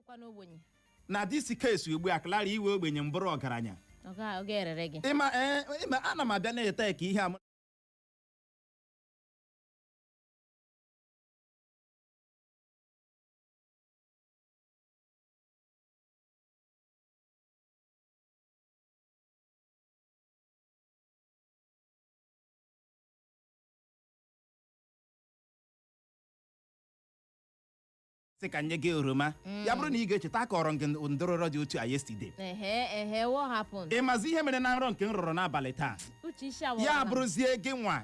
Wụkwa n'ogbenye. Na this case ugbu a, Clara, iwe ogbenye m bụrụ ọgaranya. Ọ ga-erere gị. Ịma, ee, ịma ana m abịa na-ete ka ihe a mụ sị ka nye gị oroma. Ya bụrụ na ị ga-echeta, akọrọ m gị ndụrụrọ dị otu a yesterday. Ehe, what happened? Ị mazi ihe mere na nrọ nke m rọrọ n'abalị taa? Uche, isi awara. Ya bụrụzie gị nwa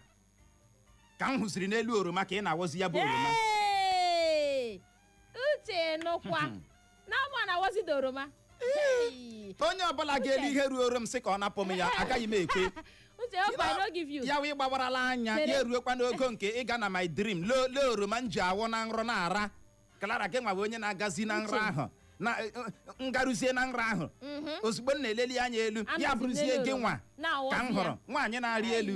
ka m hụziri n'elu oroma ka ị na-awọzi ya bụ oroma. Hey! Uche, nụkwa na mụ na awọzi oroma. Hey! Onye ọbụla ga-eri ihe ruoro m sị ka ọ napụ m ya, agaghị m ekwe. Uche, hope I no give you. Ya wee gbawarala anya. Chere. Ya eruokwa n'ogo nke ịga na my dream, lee lee oroma m ji awọ na nrọ na-ara. Clara, gị nwa bụ onye na-agazi na nrọ Uche. ahụ na ngaruzie na nrọ ahụ, ozugbo m na-eleli anya elu, ya Anọzi bụrụzie n'elu gị oroma, nwa na-awọzi ka m ya. hụrụ nwaanyị na-arị elu.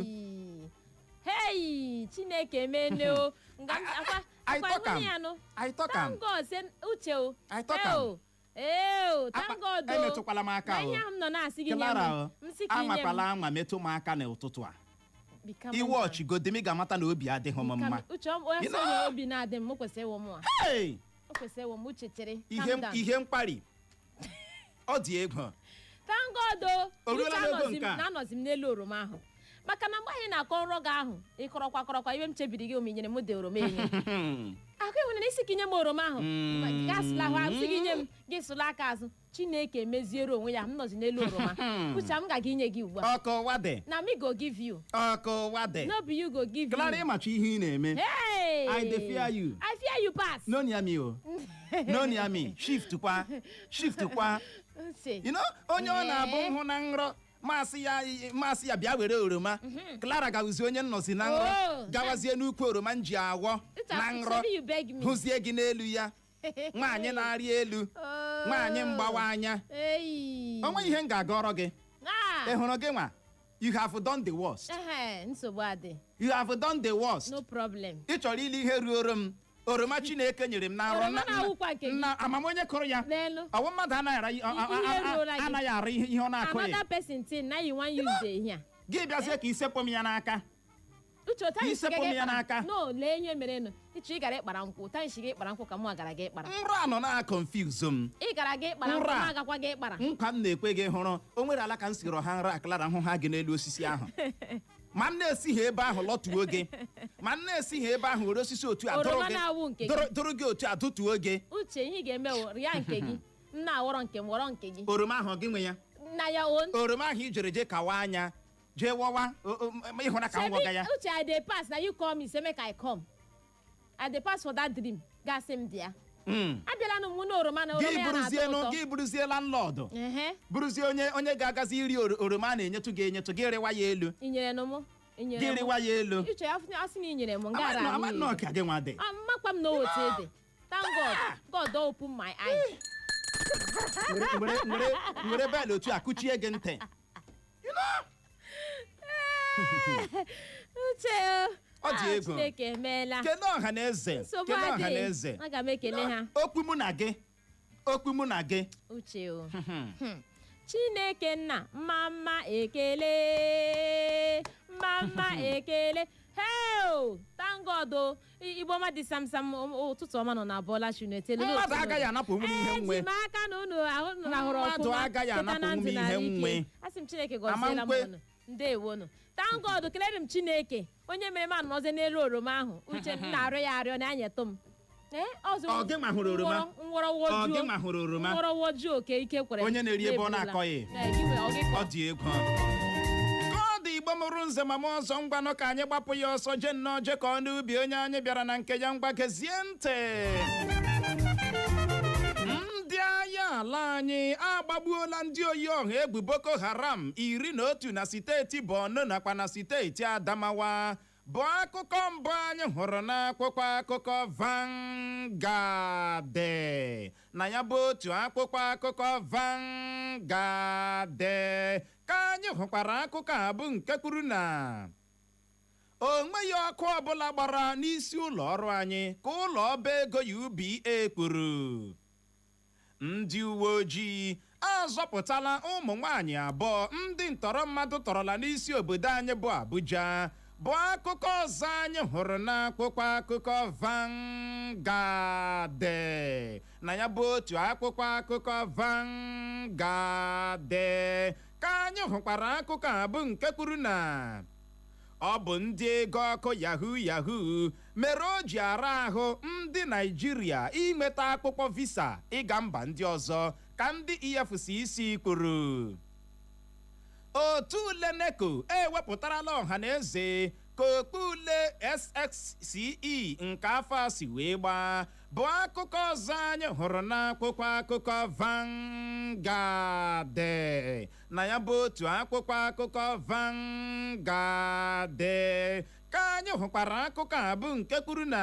Hey, Chineke mene o. Nga akwa I akwa talk am. ịhụnụ ya nụ. I talk am. Thank God say Uche o. I talk am. O. Ee o, thank God o. Emetụkwala m aka Na o. ihe ahụ m nọ na-asị gị nye Clara m. o, M sị ka inye m. anwakwala anwa metụ m aka n'ụtụtụ a. Be calm Iwe down. ọchịgodi m, ị ga-amata na obi adịghị m mma. Uche, onye You sị know- onye obi na-adị m, o kwesịrị ịwụ mụ a. Hey! O kwesịrị ịwụ m. Uche, chere. Ihe Calm down. ihe mkparị, ọ dị egwu. Thank God o. O ruola Uche, n'ogo anọzi m nke a? na anọzi m n'elu oroma ahụ. Maka na mgbe anyị na-akọ nrọ gị ahụ, ịkọrọkwa kọrọkwa iwe m chebiri gị ome nyere m dị oroma enye. Akụ ịhụna na isi ka inye m oroma ahụ. Gaa sụla ahụ, asị gị nye m, gị sụla aka azụ. Chineke meziere onwe ya, m nọzi n'elu oroma. Uche, m ga-aga inye gị ugbu a. Ọkụ ụwa dị. Na me go give you. Ọkụ ụwa dị. No be you go give Clara, you. ịmacha ihe ị na-eme. Hey! I dey fear you. I fear you pass. No near me o, no near me. Shift kwa, shift kwa. Uche. Onye ọ na-abụ Ee. nhụ na nrọ, masị ya, masị ya bịa were oroma. Clara gawuzie onye nnọzi na nrọ. Oh. Gawazie n'ukwu oroma m ji awọ Uche, na nrọ. shebi you beg me. Hụzie gị n'elu ya, nwaanyị na-arị elu. Oh. Nwaanyị mgbawa anya. Hey. Onwe ihe m ga-agọrọ gị. Ah. Ị hụrụ gị nwa, you have done the worst. Ehe, nsogbu adị. You have done the worst. No problem. Ị chọrọ ili ihe ruoro m, oroma Chineke nyere m na nrọ. Oroma na-awụkwa nke gị. Nna amamonye kụrụ ya. N'elu. Ọwụ mmadụ anaghị ara Ihe ruola gị. anaghị ara ihe ọ na-akụghị. Another person thing na you wan use dey here. Gị bịazie ka isepụ m ya n'aka. Uche, ụta anyị Isepụ m ya n'aka. No, lee ihe merenụ. Uche, ị gara ịkpara nkwụ. Ụta anyị gị ịkpara nkwụ ka mụ gara gị ịkpara. Nrọ a nọ na confuse m. Ị gara gị ịkpara nkwụ, Nrọ a. m agakwa gị ịkpara. Nkwa m na-ekwe gị, hụrụ o nwere ala ka m siri ọha nrọ a, Clara, hụ ha gị n'elu osisi ahụ, ma m na-esighị ebe ahụ lọtuo gị, ma m na-esighị ebe ahụ were osisi otu a dụrụ Oroma gị na-awụ nke gị. dụrụ gị otu a dụtuo gị. Uche, ihe ị ga-eme wụ rịa nke gị. M na-aghọrọ nke m, ghọrọ nke gị. Oroma ahụ, gị nwe ya. Na ya own. Oroma ahụ i jere jee kawa anya jee wọwa ịhụna ka m wọga ya. Uche, I dey pass na you call me say make I come. I dey pass for that dream. Gasị m bịa. Abịala nụ mụ na oroma na Gị oroma ya na-atọ bụrụzienụ ụtọ. gị bụrụzie landlord. Ehe. Bụrụzie onye ga-agazi iri oroma a na-enyetụ gị enyetụ, gị rịwa ya elu. I nyere nụ mụ. I nyere Gị mụ. rịwa ya elu. Uche, asị na i nyere m ngara. Ama nnọọ ka gị nwa dị. Mmakwa m na otu ede. Thank God. God don open my eye. Were bell otu a kụchie gị ntị. Uche o. Ọ dị Ah, egwu. Chineke emeela. Kelee ọha na eze. Nsogbu Kelee ọha na adịghị. eze. Aga m ekele ha. Okwu mụ na gị, okwu mụ na gị. Uche o. Chineke nna, mma mma ekele, mma mma ekele. Hey, thank God o. Igbo ọma dị samsam, ụtụtụ ọma nọ na Bọla Chinetelu. Mmadụ agaghị anapụ m ihe nwe. Eji m aka na unu ahụ rahụrụ Mmadụ ọfụma. agaghị Teta anapụ na m ndụ na ihe ike. nwe. Asị m Chineke gọziela m Ama nkwe. unu. Ndewonu. Thank God, kelere m Chineke onye mere m anọzie n'elu oroma ahụ. Uche, m na-arịọ ya arịọ na anyetụ m. Ee, ọzọ. Ọ gị nwa hụrụ oroma? Nwọrọwọ. Ọ gị nwa hụrụ oroma? Nwọrọwọ ju oke ike kwere. Onye na-eri ebe ọ Na-eburula. na-akọghị. Ee, gị nwe, ọ gị kọ. Ọ dị egwu ka ọ dị. Igbo mụrụ nze ma mụ ọzọ, ngwanụ, ka anyị gbapụ ya ọsọ jee nnọọ jee ka ọ n'ubi onye anyị bịara na nke ya. Ngwa, gezie ntị. Ndị agha ala anyị agbagbuola ndị oyi ọha egwu Boko Haram 11 na steeti Borno nakwa na steeti Adamawa, bụ akụkọ mbụ anyị hụrụ n'akwụkwọ akụkọ Vanguard. Na ya bụ otu akwụkwọ akụkọ Vanguard ka anyị hụkwara akụkọ a bụ nke kwuru na o nweghị ọkụ ọbụla gbara n'isi ụlọ ọrụ anyị, ka ụlọ ọba ego UBA kwuru. Ndị uwe ojii azọpụtala ụmụ nwanyị abụọ ndị ntọrọ mmadụ tọrọla n'isi obodo anyị bụ Abuja, bụ akụkọ ọzọ anyị hụrụ n'akwụkwọ akụkọ Vanguard. Na ya bụ otu akwụkwọ akụkọ Vanguard ka anyị hụkwara akụkọ a bụ nke kwuru na ọ bụ ndị ego ọkụ yahoo yahoo mere o ji ara ahụ ndị Naijiria inweta akwụkwọ visa ịga mba ndị ọzọ, ka ndị EFCC kwuru. Otu ule NECO ewepụtarala ọha na eze ka okpu ule SSCE nke afọ a si wee gbaa, bụ akụkọ ọzọ anyị hụrụ n'akwụkwọ akụkọ Vanguard. Na ya bụ otu akwụkwọ akụkọ Vanguard ka anyị hụkwara akụkọ a bụ nke kwuru na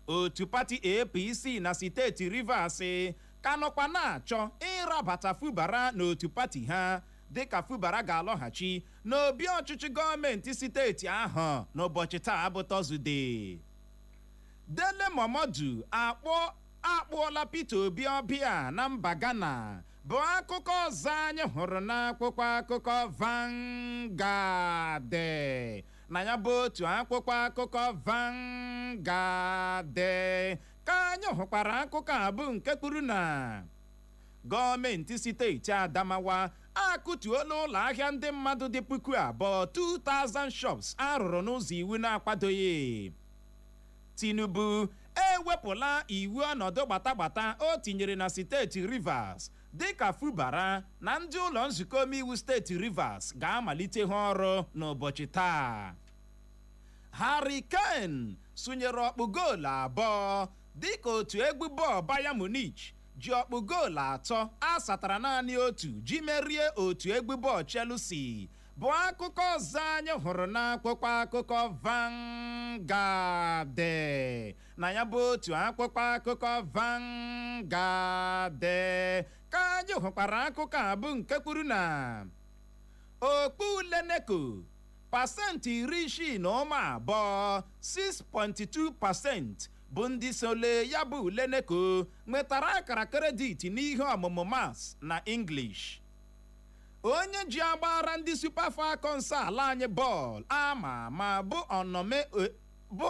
otu pati APC na steeti Rivers ka nọkwa na-achọ ịrabata Fubara n'otu pati ha, dịka Fubara ga-alọghachi n'obi ọchịchị gọọmenti steeti ahụ n'ụbọchị taa bụ Tọzdee. Dele Momodu akpụọla Peter Obi ọbịa na mba Ghana, bụ akụkọ ọzọ anyị hụrụ n'akwụkwọ akụkọ Vanguard. Na ya bụ otu akwụkwọ akụkọ Vanguard ka anyị hụkwara akụkọ a bụ nke kwuru na gọọmenti steeti Adamawa akụtuola ụlọ ahịa ndị mmadụ dị 2000, 2000 shops arụrụ n'ụzọ iwu na-akwadoghị. Tinubu ewepụla iwu ọnọdụ gbatagbata o tinyere na steeti Rivers, dịka Fubara na ndị ụlọ nzukọ omeiwu steeti Rivers ga-amalite ha ọrụ n'ụbọchị taa. Harry Kane sụnyere ọkpụ goolu abụọ dịka otu egwu bọọlụ Bayern Munich ji ọkpụ goolu atọ a satara naanị otu ji merie otu egwu bọọlụ Chelsea, bụ akụkọ ọzọ anyị hụrụ n'akwụkwọ akụkọ Vanguard. Na ya bụ otu akwụkwọ akụkọ Vanguard ka anyị hụkwara akụkọ a bụ nke kwuru na okpu ule NECO 62.2%, 6.2%, bụ ndị so lee ya bụ ule NECO nwetara akara credit n'ihe ọmụmụ Maths na English. Onye ji agbara ndị Super Falcons ala anyị bọọlụ ama ama bụ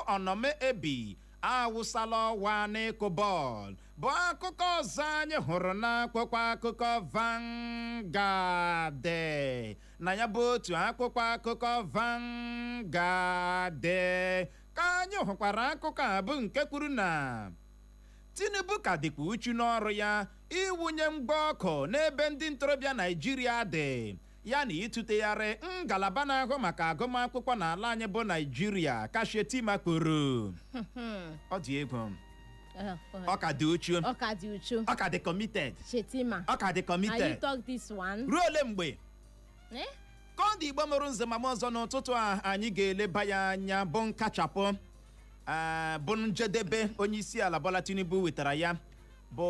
Onome Ebi awụsala ọwa n'ịkụ bọọlụ, bụ akụkọ ọzọ anyị hụrụ n'akwụkwọ akụkọ Vanguard. Na ya bụ otu akwụkwọ akụkọ Vanguard ka anyị hụkwara akụkọ a bụ nke kwuru na Tinubu ka dịkwa uchu n'ọrụ ya iwunye ngwa ọkụ n'ebe ndị ntorobịa Naijiria dị, ya na ịtụtegharị ngalaba na-ahụ maka agụmakwụkwọ n'ala anyị bụ Naijiria, ka Shetima kwuru. Ọ dị egwu. Ọ ka dị uchu. Ọ ka dị uchu. Ọ ka dị committed. Shetima. Ọ ka dị Na you committed. talk this one. Ruo ole mgbe? Eh? Ka ọ dị, Igbo mụrụ nze ma ọzọ, n'ụtụtụ a anyị ga-eleba ya anya bụ nkachapụ bụ njedebe onye isi ala Bola Tinubu wetara ya bụ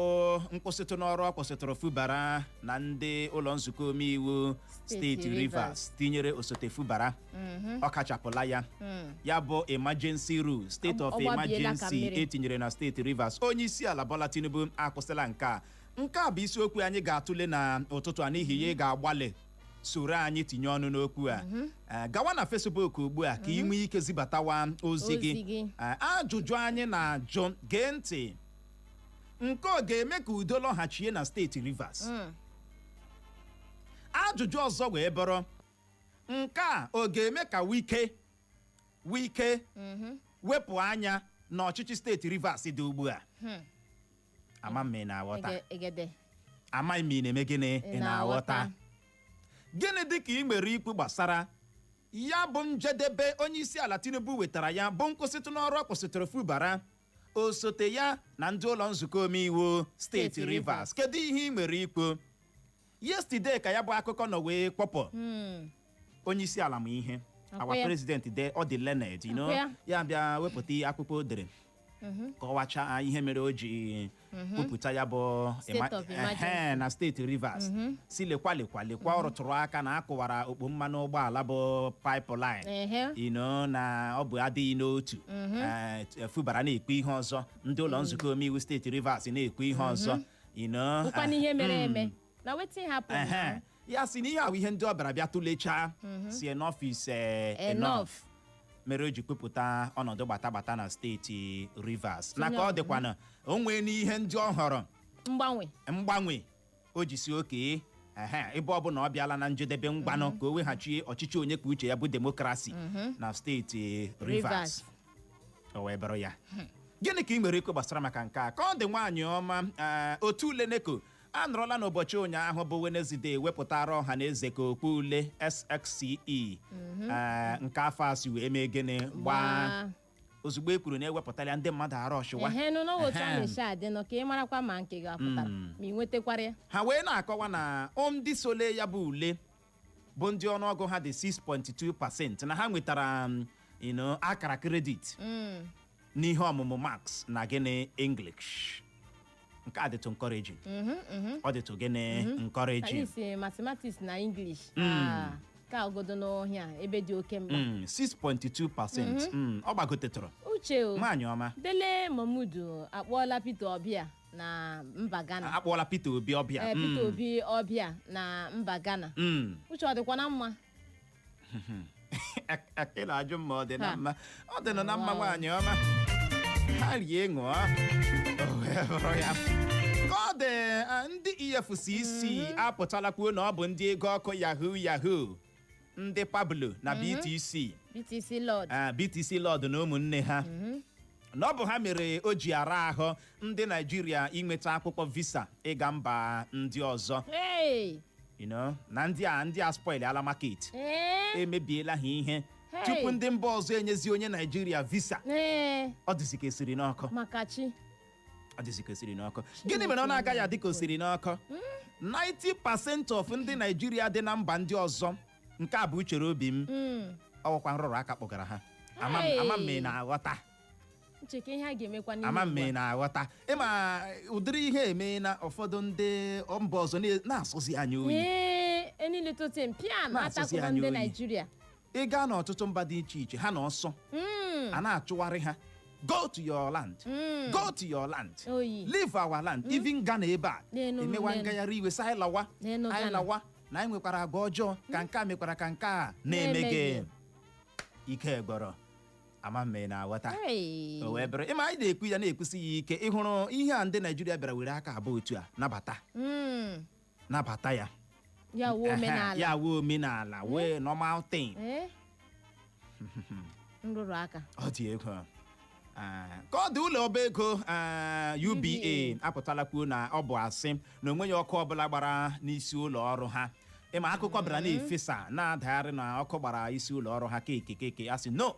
nkwụsịtụ n'ọrụ ọ kwụsịtụrụ Fubara na ndị ụlọ nzukọ omeiwu steeti Rivers, tinyere osote Fubara. Ọ kachapụla ya, ya bụ emergency rule, state of Ọ gbabiela ka emergency mmiri. etinyere na steeti Rivers. Onye isi ala Bola Tinubu akwụsịla nke a. Nke a bụ isiokwu anyị ga-atụle na ụtụtụ a. N'ihi ya, ị ga-agbalị soro anyị tinye ọnụ n'okwu a. Gawa na Facebook ugbu a ka ị nwee ike zibatawa ozi gị. Ozi gị. Ajụjụ anyị na-ajụ, gee ntị, nke ọ ga-eme ka udo lọghachie na steeti Rivers? Ajụjụ ọzọ wee bụrụ, nke a ọ ga-eme ka Wike wepụ anya n'ọchịchị steeti Rivers dị ugbu a? Ama m ị na-aghọta. Egede. Amaghị m ị na-eme gịnị. Ị Ị na-aghọta? Na-aghọta. Gịnị dị ka ị nwere ikwu gbasara ya bụ njedebe onye isi ala Tinubu wetara ya bụ nkwụsịtụ n'ọrụ ọ kwụsịtụrụ Fubara, osote ya na ndị ụlọ nzukọ omeiwu steeti steeti Rivers? Kedu ihe ị nwere ikwu? Yesterday ka ya bụ akụkọ nọ wee kpọpụ. Onye isi ala ma ihe Akwa our ya. president de ọ dị learned. Akwa ya. Ya bịa wepụta akwụkwọ o dere kọwachaa ihe mere o ji kwupụta ya bụ State of emergency. Ehe, na steeti Rivers, si lekwa lekwa lekwa, ọ rụtụrụ aka na akụwara okpu mmanụ ụgbọala bụ pipeline na ọ bụ adịghị n'otu. Fubara na-ekwu ihe ọzọ, ndị ụlọ nzukọ omeiwu steeti Rivers na-ekwu ihe ọzọ. Bụkwa n'ihe mere eme na wetin happen. Ehe. Ya sị na ihe ahụ, ihe ndị ọ bịara bịa tụlechaa, si enough is enough, enough. Mere o ji kwupụta ọnọdụ gbata gbata na steeti Rivers, na ka ọ dịkwana o nwee n'ihe ndị ọ họrọ mgbanwe. Mgbanwe o ji si oke ehe, ebe ọ bụla ọ bịala na njedebe, ngwanụ, ka o weghachi ọchịchị onye kwuo uche ya bụ democracy na steeti Rivers. Rivers. O wee bụrụ ya. Gịnị ka ị nwere ikwu gbasara maka nke a? Ka ọ dị, nwaanyị ọma, otu ule NECO anọrọla n'ụbọchị ụnyaahụ bụ Wednesday wepụtara ọha na eze ka okpu ule SSCE nke afọ a si wee mee gịnị, gbaa. Gbaa. Ozugbo e kwuru na ewepụtara ya, ndị mmadụ arụ ọchịwa. Ehe, nụ n'otu a Ehem. na-esi adị nọ ka ị marakwa ma nke gị apụtara, ma ị nwetakwara ya. Ha wee na-akọwa na o ndị sole ya bụ ule bụ ndị ọnụọgụ ha dị 6.2% na ha nwetara akara credit n'ihe ọmụmụ maths na gịnị, English. Nke a dịtụ encouraging. Ọ dịtụ gịnị, At encouraging. least mathematics na English. Ah, ka ogodo n'ọhịa ebe dị oke mkpa. 6.2%. Ọ gbagotetụrụ. Uche o. Nwaanyị ọma. Dele Momodu akpọọla Peter Obi na mba Ghana. Akpọọla Peter Obi ọbịa. Ee, Peter Obi ọbịa na mba Ghana. Uche, ọ dịkwa na mma? Ị na-ajụ m ma ọ dị na Ha. mma? Ọ dị nọ na mma. Wow. Nwaanyị ọma, ha rie ṅụọ, o wee bụrụ ya. Ka ọ dị, ndị EFCC apụtala kwuo na ọ bụ ndị ego ọkụ yahoo yahoo, ndị Pablo na BTC. BTC Lord. BTC Lord na ụmụnne ha, na ọ bụ ha mere o ji ara ahụ ndị Naijiria inweta akwụkwọ visa ịga mba ndị ọzọ. Hey! Na ndị a spoil ala market. Ee. Emebiela ha ihe. Hey! Tupu ndị mba ọzọ enyezi onye Naijiria visa, Ee. ọ dịzị ka esiri n'ọkụ. Maka chi. Ọ dịzị ka esiri n'ọkụ. Gịnị mere ọ na-agaghị adị ka osiri n'ọkụ? 90% of ndị Naijiria dị na mba ndị ọzọ, nke a bụ uchere obi m, ọwụkwa nrụrụ aka kpọgara ha. Ama m. Hey! Ama m ị na-aghọta. Uche, ka ihe a ga-emekwa n'ihu Ama m ugbu a. ị na-aghọta. Ịma ụdịrị ihe eme na ụfọdụ ndị mba ọzọ na-asụzi anyị oyi. Ee, any little thing piam. Na-asụzi Atakwụrụ anyị ndị oyi. Naijiria. Ị gaa n'ọtụtụ mba dị iche iche, ha na ọsọ a na-achụgharị ha: "Go to your land, go to your land." Oyi. "Leave our land." Even Ghana ebe a N'enu, emewa n'enu. ngagharị iwe sị anyị lawa. N'enu Anyị Ghana. lawa, na anyị nwekwara agwa ọjọọ ka nke a mekwara ka nke a na-eme gị. Na-eme. Ike gbọrọ. Ama mme na-aghọta. Hey. O wee bụrụ, ịma anyị na-ekwu ya, na-ekwusi ya ike, ịhụrụ ihe a ndị Naijiria bịara were aka abụọ otu a nabata, nabata ya. Ya wuo Ehe, omenala. ya wuo omenala, wee normal thing. Ee? Nrụrụ aka. Ọ dị egwu. Ka ọ dị, ụlọ ọba ego UBA apụtala kwuo na ọ bụ asị na onweghị ọkụ ọbụla gbara n'isi ụlọ ọrụ ha. Ịma akụkọ bịara na-efesa, na-adagharị na ọkụ gbara isi ụlọ ọrụ ha keke keke. Asị no,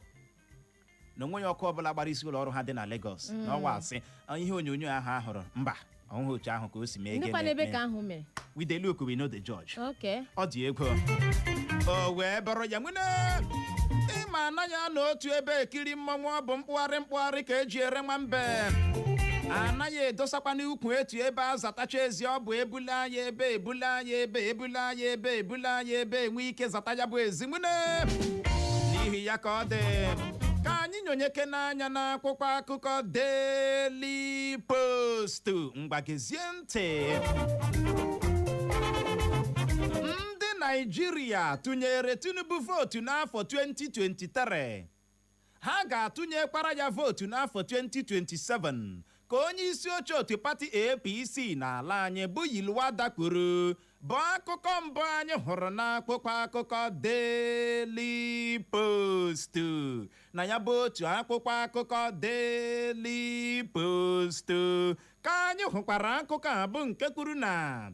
na onweghị ọkụ ọbụla gbara isi ụlọ ọrụ ha dị na Lagos, na ọwa asị. Ihe onyonyo ahụ a hụrụ, mba, ọhụghị otu ahụ ka o si mee. Ndịkwa gịnị n'ebe mee. ka ahụ mere. We dey look, we no dey judge. Ọ dị egwu. O wee bụrụ ya. Nwene, ịma anaghị anọ otu ebe ekiri mmọnwụ. Ọ bụ mkpụgharị mkpụgharị ka eji ere nwambe. Anaghị edosakwa n'ukwu etu ebe a zatacha ezi. Ọ bụ ebule anya ebe, ebule anya ebe, ebule anya ebe, ebule anya ebe, enwe ike zata ya bụ ezi. Nwene, n'ihi ya, ka ọ dị ka anyị nyonyeke n'anya n'akwụkwọ akụkọ Daily Post. Mgbagezie ntị. Ndị Naijiria tụnyere Tinubu vootu n'afọ 2023, ha ga-atụnyekwara ya vootu n'afọ 2027, ka onye isi oche otu pati APC n'ala anyị bụ Yilwatda kwuru, bụ akụkọ mbụ anyị hụrụ n'akwụkwọ akụkọ Daily Post. Na ya bụ otu akwụkwọ akụkọ Daily Post ka anyị hụkwara akụkọ a bụ nke kwuru na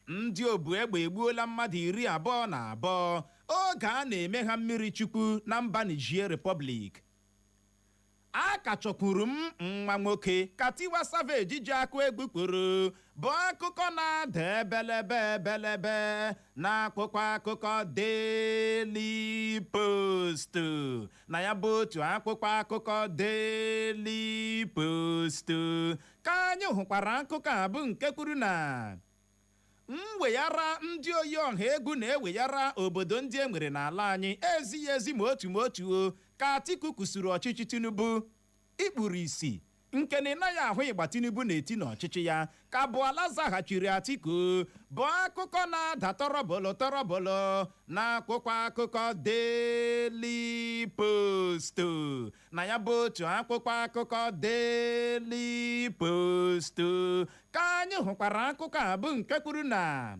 ndị obu egbe egbuola mmadụ 22 oge a na-eme ha mmiri chukwu na mba Niger Republic. A ka chọkwuru m nwa nwoke ka Tiwa Savage ji akụ egwu kwuru, bụ akụkọ na-ada ebelebe ebelebe n'akwụkwọ akụkọ Daily Post. Na ya bụ otu akwụkwọ akụkọ Daily Post ka anyị hụkwara akụkọ a bụ nke kwuru na mweghara ndị oyi ọha egwu na-eweghara obodo ndị e nwere n'ala anyị ezighị ezi ma otu ma otu o, ka Atiku kwusiri ọchịchị Tinubu ikpuru isi. Nke na ị naghị ahụ ịgba Tinubu na-eti n'ọchịchị ya, ka Bụala zaghachiri Atiku, bụ akụkọ na-ada tọrọbụlụ tọrọbụlụ na akwụkwọ akụkọ Daily Post. Na ya bụ otu akwụkwọ akụkọ Daily Post ka anyị hụkwara akụkọ a, bụ nke kwuru na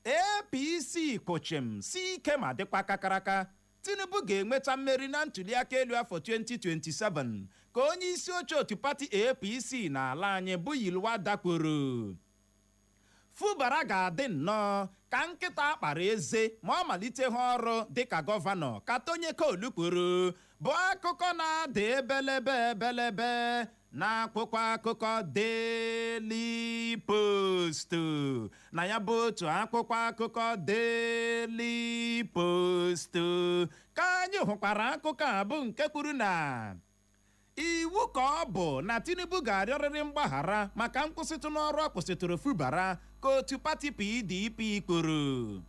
APC kwụchim si ike ma dịkwa kakaraka, Tinubu ga-enweta mmeri na ntụliaka elu afọ 2027, ka onye isi oche otu pati APC n'ala anyị bụ Yilwatda kwuru. Fubara ga-adị nnọọ ka nkịta akpara eze ma ọ malite ha ọrụ dịka gọvanọ, ka Tonye Cole kwuru, bụ akụkọ na-ada ebelebe ebelebe n'akwụkwọ akụkọ Daily Post. Na ya bụ otu akwụkwọ akụkọ Daily Post ka anyị hụkwara akụkọ a, bụ nke kwuru na iwu ka ọ bụ na Tinubu ga-arịọrịrị mgbaghara maka nkwụsịtụ n'ọrụ ọ kwụsịtụrụ Fubara, ka otu pati PDP kwuru.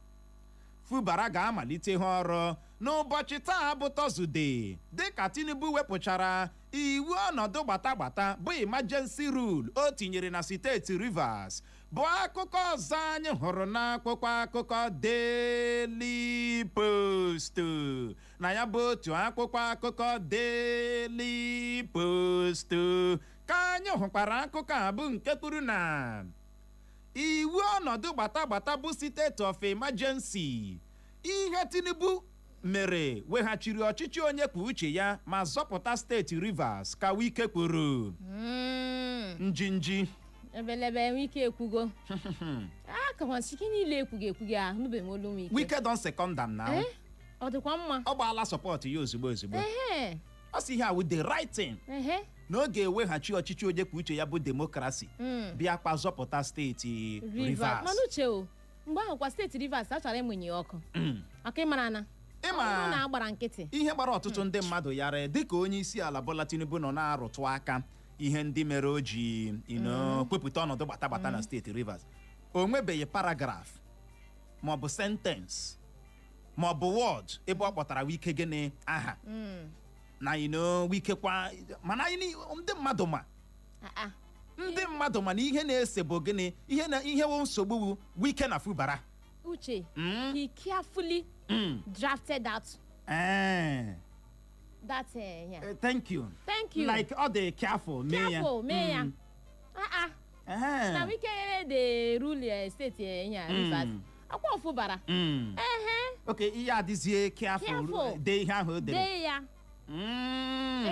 Fubara ga-amalite ha ọrụ n'ụbọchị taa bụ Tọzdee, dịka Tinubu wepụchara iwu ọnọdụ gbata-gbata bụ emergency rule o tinyere na steeti Rivers, bụ akụkọ ọzọ anyị hụrụ n'akwụkwọ akụkọ Daily Post. Na ya bụ otu akwụkwọ akụkọ Daily Post ka anyị hụkwara akụkọ a, bụ nke kwuru na iwu ọnọdụ gbata-gbata bụ state of emergency, ihe Tinubu mere weghachiri ọchịchị onye kwuo uche ya ma zọpụta steeti Rivers, ka Wike kwuru. Njinji. Ebelebe Wike ekwugo a kamasị niile ekwughị ekwughị, ahụnụbeghị m olu m ike. Wike don second am now. Eh? Ọ dịkwa mma. Ọ gbaala support ya ozugbo ozugbo. Ọ sị ihe a wụ the right thing na ọ ga-eweghachi ọchịchị onye kwuo uche ya bụ democracy, bịa kwa zọpụta steeti Rivers. Rivers. Mana uche o, mgbe ahụ kwa steeti Rivers a chọrọ ịmụnye ọkụ maka ịmara na Ịma- ọ bụrụ na a gbara nkịtị. Ihe gbara ọtụtụ ndị mmadụ yara, dịka onye isi ala Bola Tinubu nọ na-arụtụ aka ihe ndị mere o ji kwepụta ọnọdụ gbata gbata na steeti Rivers, o nwebeghị paragraph maọbụ sentence maọbụ word ebe ọ kpọtara Wike gịnị aha na Wike kwa. Mana anyị ndị mmadụ ma Ah, ah. ndị mmadụ mana ihe na-ese bụ gịnị, ihe na ihe wụ nsogbu bụ Wike na Fubara. Uche, he carefully drafted that that yeah. Thank you. Thank you. Like ọ dị careful mee ya. Careful mee ya. Ah ah. Na Wike dey rule state yeah, Rivers akwa Fubara. Ehe. Ok, ihe adịzie careful. Careful. Dee ihe ahụ o dere. Dee ya.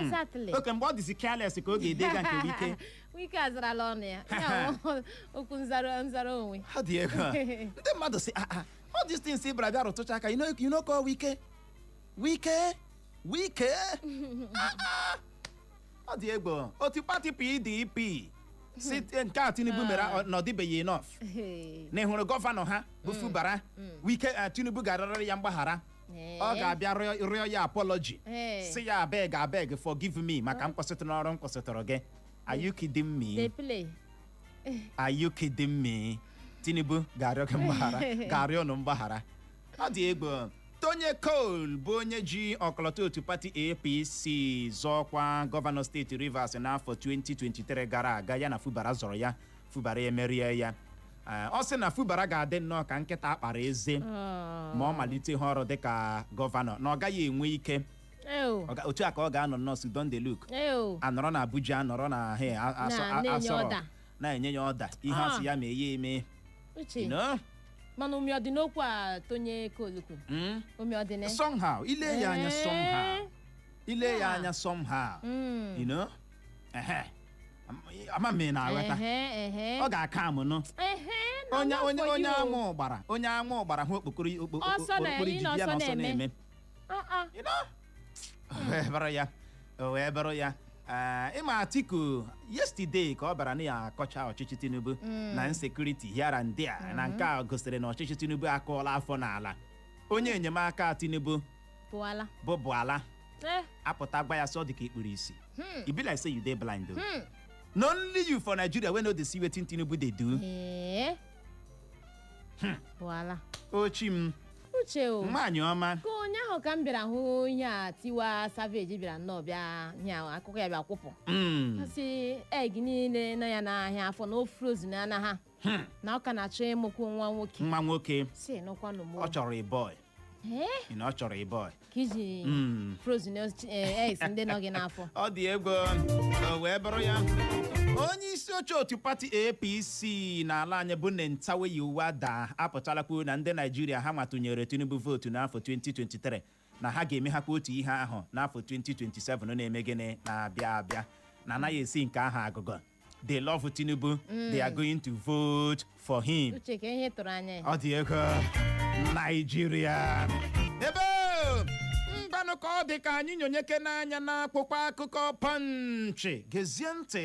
Exactly. Ok, mgbe ọ dịzi careless ka ọ ga-ede ga nke Wike. Wike azarala ọnụ ya. Ya wụ okwu nzara nzara onwe. Ha dị ego a. Ndị mmadụ si, "Ah ah, all these things bịara bịa rụtụcha aka, you know call Wike, Wike, Wike." Ah, ah. Ọ dị egwu. Otu pati PDP si nke a Tinubu mere na ọ dịbeghị enough, na ị hụrụ gọvanọ ha bụ Fubara, Wike, Tinubu ga-arịọrọ ya mgbaghara. Ọ ga-abịa rịọ ya apology, si ya, "Abeg, abeg, forgive me maka nkwụsịtụ n'ọrụ m kwụsịtụrụ gị." Are you kidding me? Dey play. Are you kidding me? Tinubu ga-arịọ gị mgbaghara, ga-arịọ unu mgbaghara. Ọ dị egwu. Tonye Cole bụ onye ji ọkọlọtọ otu pati APC zọọkwa gọvanọ steeti Rivers n'afọ 2023 gara aga, ya na Fubara zọrọ ya, Fubara emerie ya. Ọ sị na Fubara ga-adị nnọọ ka nkịta akpara eze ma ọ malite ihe ọrụ dịka gọvanọ, na ọ gaghị enwe ike. Ew. Otu a ka ọ ga-anọ nnọọ Sudan dey look. Ew. Anọrọ na Abuja, anọrọ na he Na-enye Asọrọ ọda. na-enye ya ọda, ihe asị ya mee ya eme. Uche. You know? Mana umi ọ dị n'okwu a Tonye Cole kwuru? Umi ọ dị na Somehow, ile ya anya, somehow, ile ya anya somehow. Ehe. Ama m ị na-aghọta. Ehe, ehe. Ọ ga-aka amụ nụ. Ehe, na Onye nwa onye for onye you. amụ gbara, onye amụ gbara hụ okpokoro Ọsọ na- okpokoro ị ji na bịa na ọsọ ọsọ na-eme. na-eme. Ah, ah. You know? O wee bụrụ ya, o wee bụrụ ya. Ịma Atiku yesterday ka ọ bara na ya akọcha ọchịchị Tinubu na insecurity here and there, na nke a gosiri na ọchịchị Tinubu akụọla afọ n'ala. Onye enyemaka Tinubu Pụọla. bụ Buala Eh, apụta gwa ya sọ dị ka ikpuru isi. E be like say you dey blind o. Na only you for Nigeria wey no dey see wetin Tinubu dey do. Ee. Pụọla. Ochi m. Uche o. Nwaanyị ọma. Ka ụnyaahụ ka m bịara hụ ihe a Tiwa Savage bịara nnọọ bịa ihe a, akụkọ ya bịa kwụpụ. Sị egg niile nọ ya n'ahịa afọ na o frozen na ha na ọ ka na-achọ ịmụkwu nwa nwoke. Nwa nwoke. Si nụkwanụ m. Ọ chọrọ a boy. Ee? Ị na ọ chọrọ a boy. Ka iji frozen eggs ndị nọ gị n'afọ. Ọ dị egwu. O wee bụrụ ya, onye isi oche otu pati APC n'ala anyị bụ Nentawe Yilwatda apụtala kwuo na ndị Naijiria ha nwatụnyere Tinubu vootu n'afọ 2023 na ha ga-emeghakwa otu ihe ahụ n'afọ 2027 na-eme gịnị, na-abịa abịa, na anaghị esi nke ahụ agụgọ. They love Tinubu, they are going to vote for him. Uche, ka ihe tụrụ anya ya. Ọ dị ego Naijiria ebe mgbanụ ka ọ dị ka anyị nyonyeke n'anya n'akwụkwọ akụkọ Punch. Gezie ntị.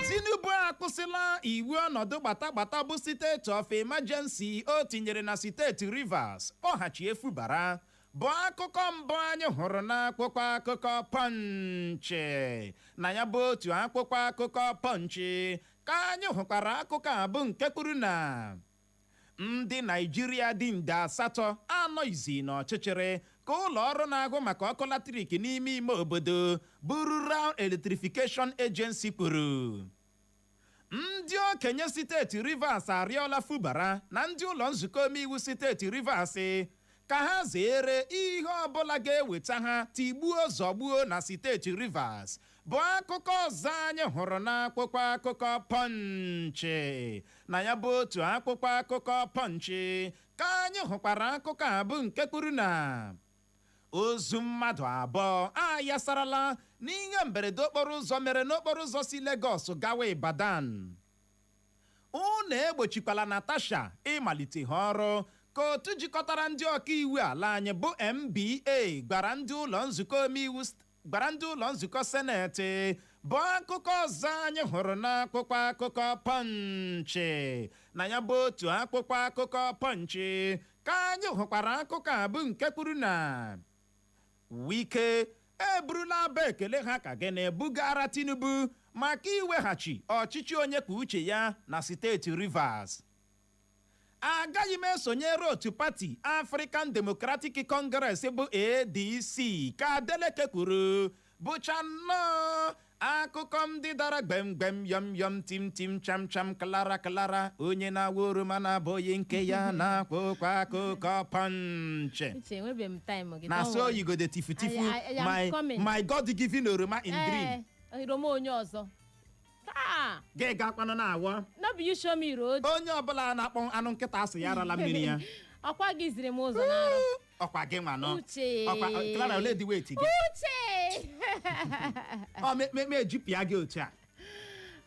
Tinubu akwụsịla iwu ọnọdụ gbata-gbata bụ state of emergency o tinyere na steeti Rivers, kpọghachi Fubara, bụ akụkọ mbụ anyị hụrụ n'akwụkwọ akụkọ Punch. Na ya bụ otu akwụkwọ akụkọ Punch ka anyị hụkwara akụkọ a bụ nke kwuru na ndị Naijiria dị nde 8 anọghịzi n'ọchịchịrị ka ụlọ ọrụ na-ahụ maka ọkụ latrik n'ime ime obodo bụ Rural Electrification Agency kwuru. Ndị okenye steeti Rivers arịọla Fubara na ndị ụlọ nzukọ omeiwu steeti Rivers ka ha zere ihe ọbụla ga-eweta ha tigbuo zọgbuo na steeti Rivers, bụ akụkọ ọzọ anyị hụrụ n'akwụkwọ akụkọ Punch. Na ya bụ otu akwụkwọ akụkọ Punch ka anyị hụkwara akụkọ a bụ nke kwuru na ozu mmadụ abụọ ayasarala n'ihe mberede okporo ụzọ mere n'okporo ụzọ si Lagos gawa Ibadan. Unu egbochikwala Natasha ịmalite ha ọrụ, ka otu jikọtara ndị ọkaiwu ala anyị bụ NBA gwara ndị ụlọ nzukọ omeiwu, gwara ndị ụlọ nzukọ seneti, bụ akụkọ ọzọ anyị hụrụ n'akwụkwọ akụkọ Punch. Na ya bụ otu akwụkwọ akụkọ Punch ka anyị hụkwara akụkọ a bụ nke kwuru na Wike eburula aba ekele ha ka gịnị bugara Tinubu maka iweghachi ọchịchị onye kwuo uche ya na steeti Rivers. Agaghị m esonyere otu pati African Democratic Congress bụ ADC, ka Adeleke kwuru, bụcha nnọọ akụkọ ndị dara gbemgbem, yọm yọm, tim tim, cham cham, klara klara, onye na-awa oroma na-abụghị nke ya na-akwụkwọ akụkọ Punch. Uche, enwebeghị m time gị. Na Don't so worry. you go dey tifu tifu. I am My coming. my God given oroma in dream. Ee, oroma onye ọzọ taa. Gị gakwanụ na-awọ. No be you show me road. Onye ọbụla na-akpọ anụ nkịta asị ya arala mmiri ya. Ọkwa gị ziri m ụzọ n'arụ. Ọkwa gị nwa nọ. Uche. Ọkwa Clara, ole dị weight gị? Uche. Ọ me ejipịa gị otu a.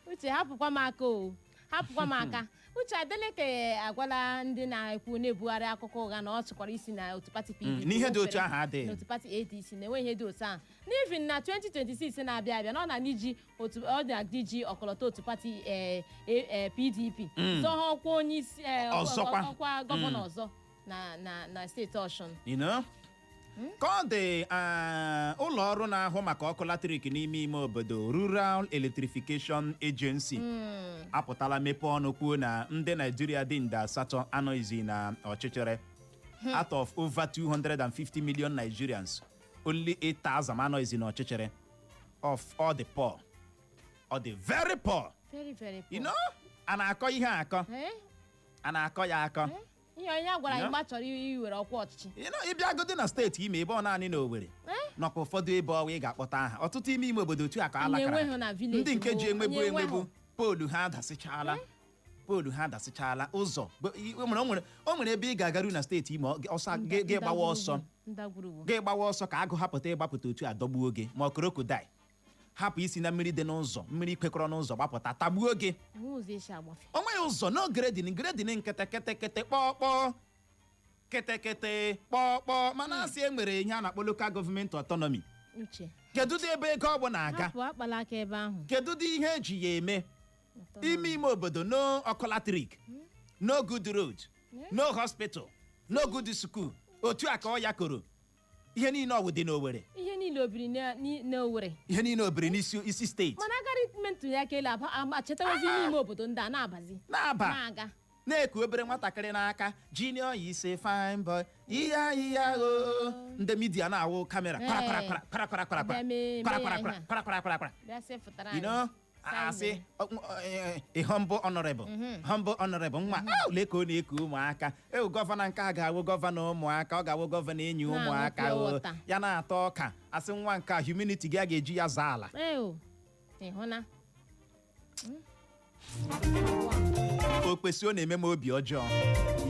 Uche, hapụkwa m aka o, hapụkwa m aka. Uche, Adeleke agwala ndị na-ekwu na-ebugharị akụkọ ụgha na ọ chịkwara isi na otu pati PDP N'ihe dị otu ahụ adịghị. N'otu pati ADC na-enwe ihe dị otu ahụ n'ivin na 2026 na-abịa abịa na ọ na-iji otu ọ na-adị ji ọkọlọtọ otu pati PDP zọọ ọkwa onye isi Ọzọkwa. Ọkwa gọvanọ ọzọ na steeti Ọshụn. You know? Ka ọ dị, ụlọ ọrụ na-ahụ maka ọkụ latrik n'ime ime obodo, Rural Electrification Agency, apụtala mepee ọnụ kwuo na ndị Naijiria dị nde 8 anọghịzi na ọchịchịrị. Out of over 250 million Nigerians, only 8,000 anọghịzi n'ọchịchịrị, of all the poor or the very poor. Very very poor. You know, a na-akọ ihe akọ. Eh? A na-akọ ya akọ. Eh? Ihe onye a gwara anyị Yeah. mgbe a chọrọ iwere ọkwa ọchịchị. You know, ịbịagodi na steeti Imo, ebe ọ naanị na Owerri Eh? nakwa ụfọdụ ebe ọwa ị ga-akpọta aha ọtụtụ ime ime obodo otu a ka Anyị alakara. enweghị na village. Ndị nke ji enwebu anyị enwebu enweghị. poolu ha adasịchala, poolu ha adasịchala ụzọ. O nwere ebe ị ga-agaru na steeti Imo, ọsọ gị gbawa ọsọ. Ndagwurugwu. Gị gbawa ọsọ ka agụ hapụta ịgbapụta otu a dọgbuo gị, ma ọ crocodile hapụ isi na mmiri dị n'ụzọ, mmiri kwekọrọ n'ụzọ gbapụta tagbuo gị. Enwe ụzọ esi agbafe. O nweghị ụzọ, no grading, grading nkịtị kịtị kịtị, kpọọ kpọọ, kịtị kịtị, kpọọ kpọọ. Mana asị e nwere ihe a na-akpọ local government autonomy. Uche. Kedu dị ebe ego ọ bụ na-aga? Hapụ akpala aka ebe ahụ. Kedu dị ihe eji ya eme? Ime ime obodo, no ọkụ latrik, no good road, no hospital, no good school. Otu a ka ọ ya koro ihe niile ọwụ dị n'Owere. Ihe niile obiri n'Owere. Ihe niile obiri n'isi isi steeti. Mana agara ime ntuli aka elu, achetawazi n'ime obodo ndị a na-abazi. Na-aba. Na-aga. Na-eku obere nwatakịrị n'aka, "Junior is a fine boy," ihe ahịhịa o, ndị media na-awụ camera kwara kwara kwara kwara kwara kwara Bịa mee kwara mee kwara ya kwara ihe a. kwara kwara kwara kwara. Bịa sefụtara You anyị. know, asị humble honorable, humble honorable nwa ah, lee ka ọ na-eku ụmụaka. Ewu, governor nke a ga-awụ governor ụmụaka, ọ ga-awụ governor enyi Na-aṅụ ụmụaka. pure O water. ya na-ata ọka, asị nwa nke a, humility gị a ga-eji ya zaa ala. Eo, ị hụ na O kwesị, ọ na-eme m obi ọjọọ.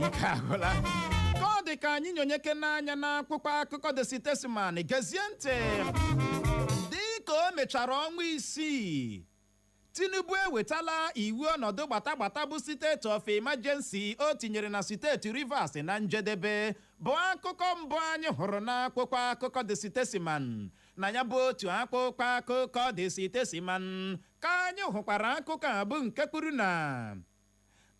Ike agwụla. Ka ọ dị ka anyị nyonyeke n'anya n'akwụkwọ akụkọ The Statesman. Gezie ntị. Dị ka o mechara ọnwa 6, Tinubu ewetala iwu ọnọdụ gbatagbata bụ state of emergency o tinyere na steeti Rivers na njedebe, bụ akụkọ mbụ anyị hụrụ n'akwụkwọ akụkọ The Statesman. Na ya bụ otu akwụkwọ akụkọ The Statesman ka anyị hụkwara akụkọ a bụ nke kwuru na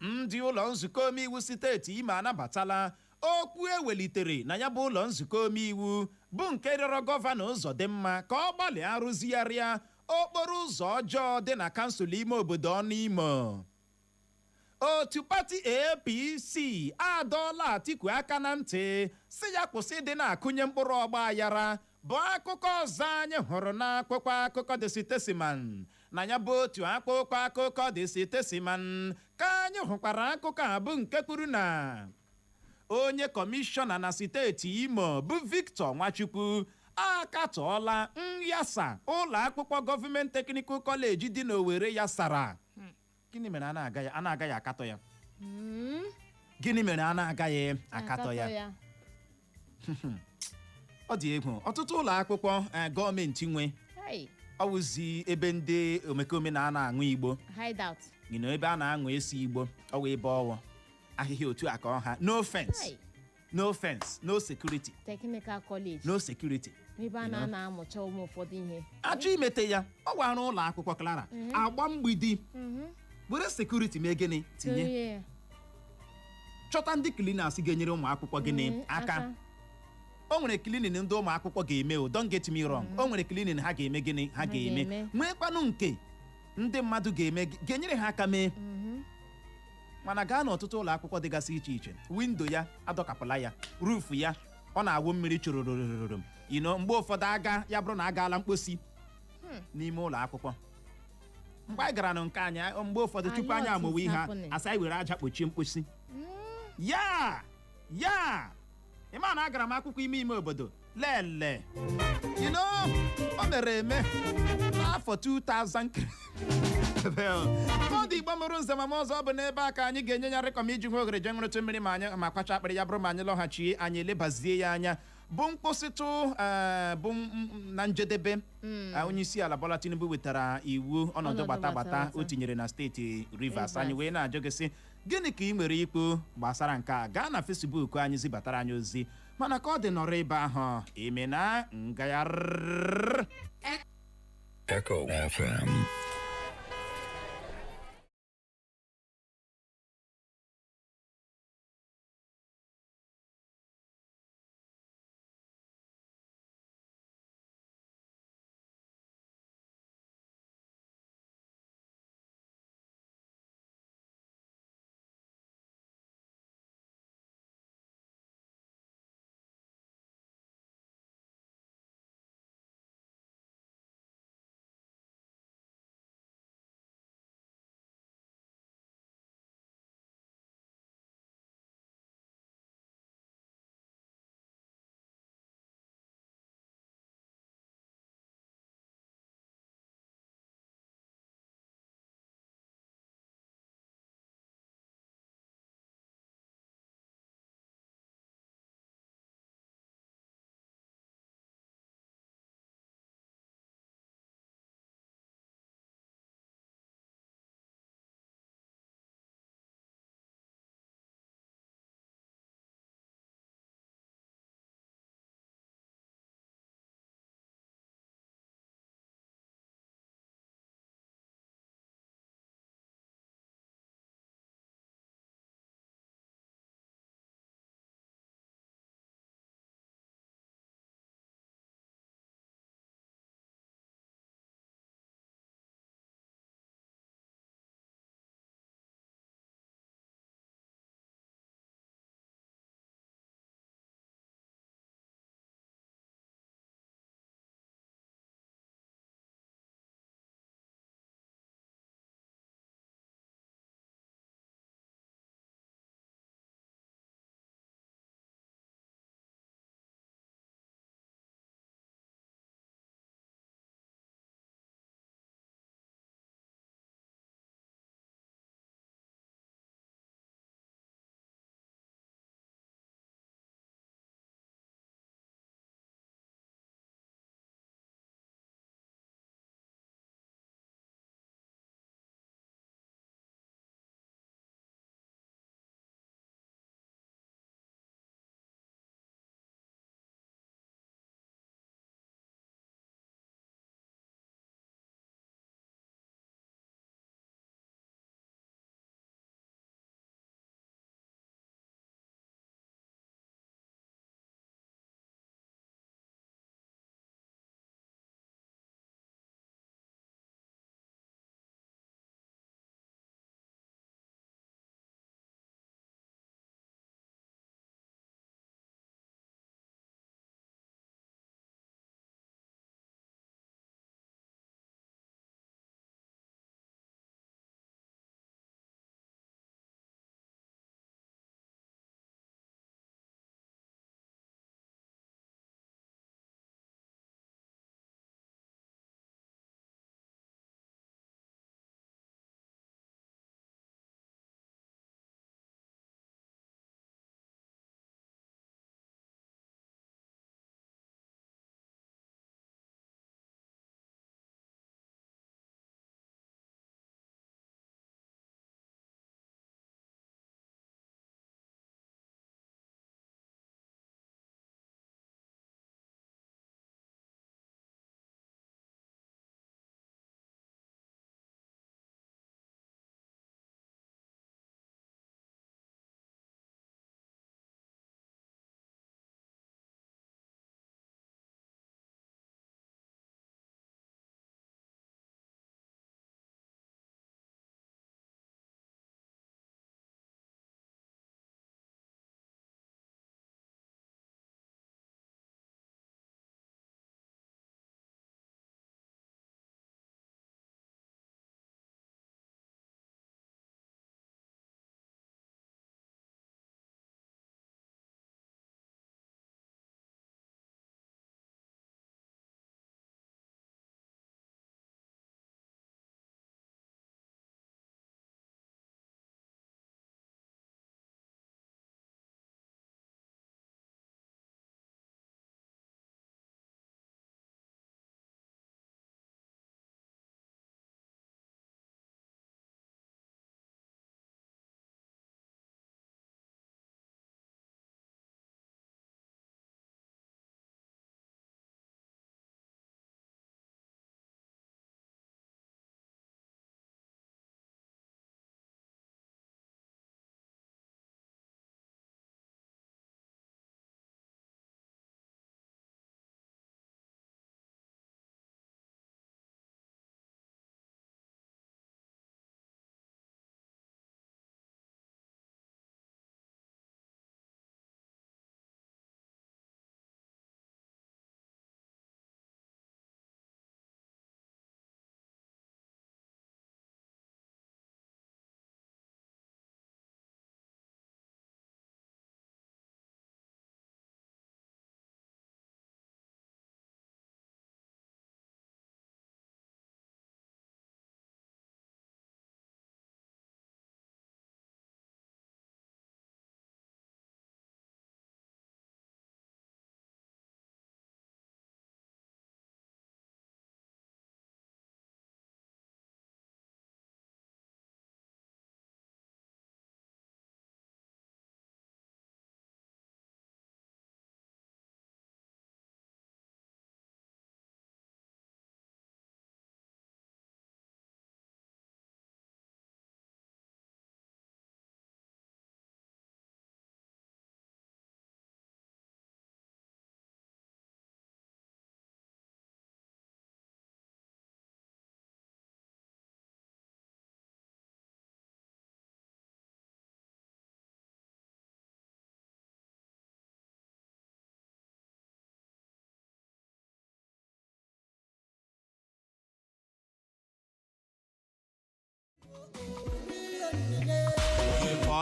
ndị ụlọ nzukọ omeiwu steeti Imo anabatala okwu ewelitere na ya bụ ụlọ nzukọ omeiwu, bụ nke rịọrọ Governor Ụzọdịmma ka ọ gbalịa rụzigharịa okporo ụzọ ọjọọ dị na kansụl ime obodo ọnụ Imo. Otu pati APC adọọla Atiku aka na ntị, si ya kwụsị ịdị na-akụnye mkpụrụ ọgba aghara, bụ akụkọ ọzọ anyị hụrụ n'akwụkwọ akụkọ The Statesman. Na ya bụ otu akwụkwọ akụkọ The Statesman ka anyị hụkwara akụkọ a bụ nke kwuru na onye kọmishọna na steeti Imo bụ Victor Nwachukwu akatọọla nyasa ụlọ akwụkwọ Government Technical College dị n'Owerri ya sara. Gịnị mere a na-agaghị akatọ ya? Gịnị mere a na-agaghị akatọ ya? Ọ dị egwu. Ọtụtụ ụlọ akwụkwọ gọọmenti nwe Hey, ọwụzi ebe ndị omekome na-ana aṅụ igbo. Hideout. You know, ebe a na-aṅụ esi igbo, ọwụ ebe ọwụ ahịhịa otu a ka ọha, no fence, Hey, no fence, no security. Technical college. No security. Ebe a na-ana amụcha ụmụ ụfọdụ ihe. Achọ imete ya, ọ wara ụlọ akwụkwọ Clara agba mgbidi, were security mee gịnị? Tinye. Tinye ya. Chọta ndị cleaners ga-enyere ụmụ akwụkwọ gịnị? Aka. O nwere cleaning ndị ụmụ akwụkwọ ga-eme o, don't get me wrong. O nwere cleaning ha ga-eme gịnị? Ha Ha ga-eme. ga-eme. Nwekwanụ nke ndị mmadụ ga-eme, ga-enyere ha aka mee. Mana gaa n'ọtụtụ ụlọ akwụkwọ dịgasị iche iche, window ya adọkapụla ya, roof ya ọ na-awụ mmiri chororororo ino. Mgbe ụfọdụ aga ya bụrụ na agaala mkposi n'ime ụlọ akwụkwọ. Mgbe anyị gara na nke anyị, mgbe ụfọdụ tupu anyị amụwa ihe, asị anyị were aja kpochie mkposi ya. Ya ịma na agara m akwụkwọ ime ime obodo lele, o mere eme n'afọ 2000. Ọ dị Igbo mụrụ nze ma ọzọ, ọ bụ n'ebe a ka anyị ga-enye ya rịkọm iji hụ oghere jee nwụrụtụ mmiri ma anyị ma kwacha akpịrị. Ya bụrụ ma anyị lọghachi, anyị elebazie ya anya bụ nkwụsịtụ bụ na njedebe. Onye isi ala Bola Tinubu wetara iwu ọnọdụ Ọnọdụ gbata gbata gbata o tinyere na steeti Rivers. Rivers. Anyị wee na-ajụ gị sị, gịnị ka ị nwere ikwu gbasara nke a? Gaa na Facebook anyị zibatara anyị ozi. Mana ka ọ dị, nọrọ ebe ahụ ime na ngagharị. Echo FM.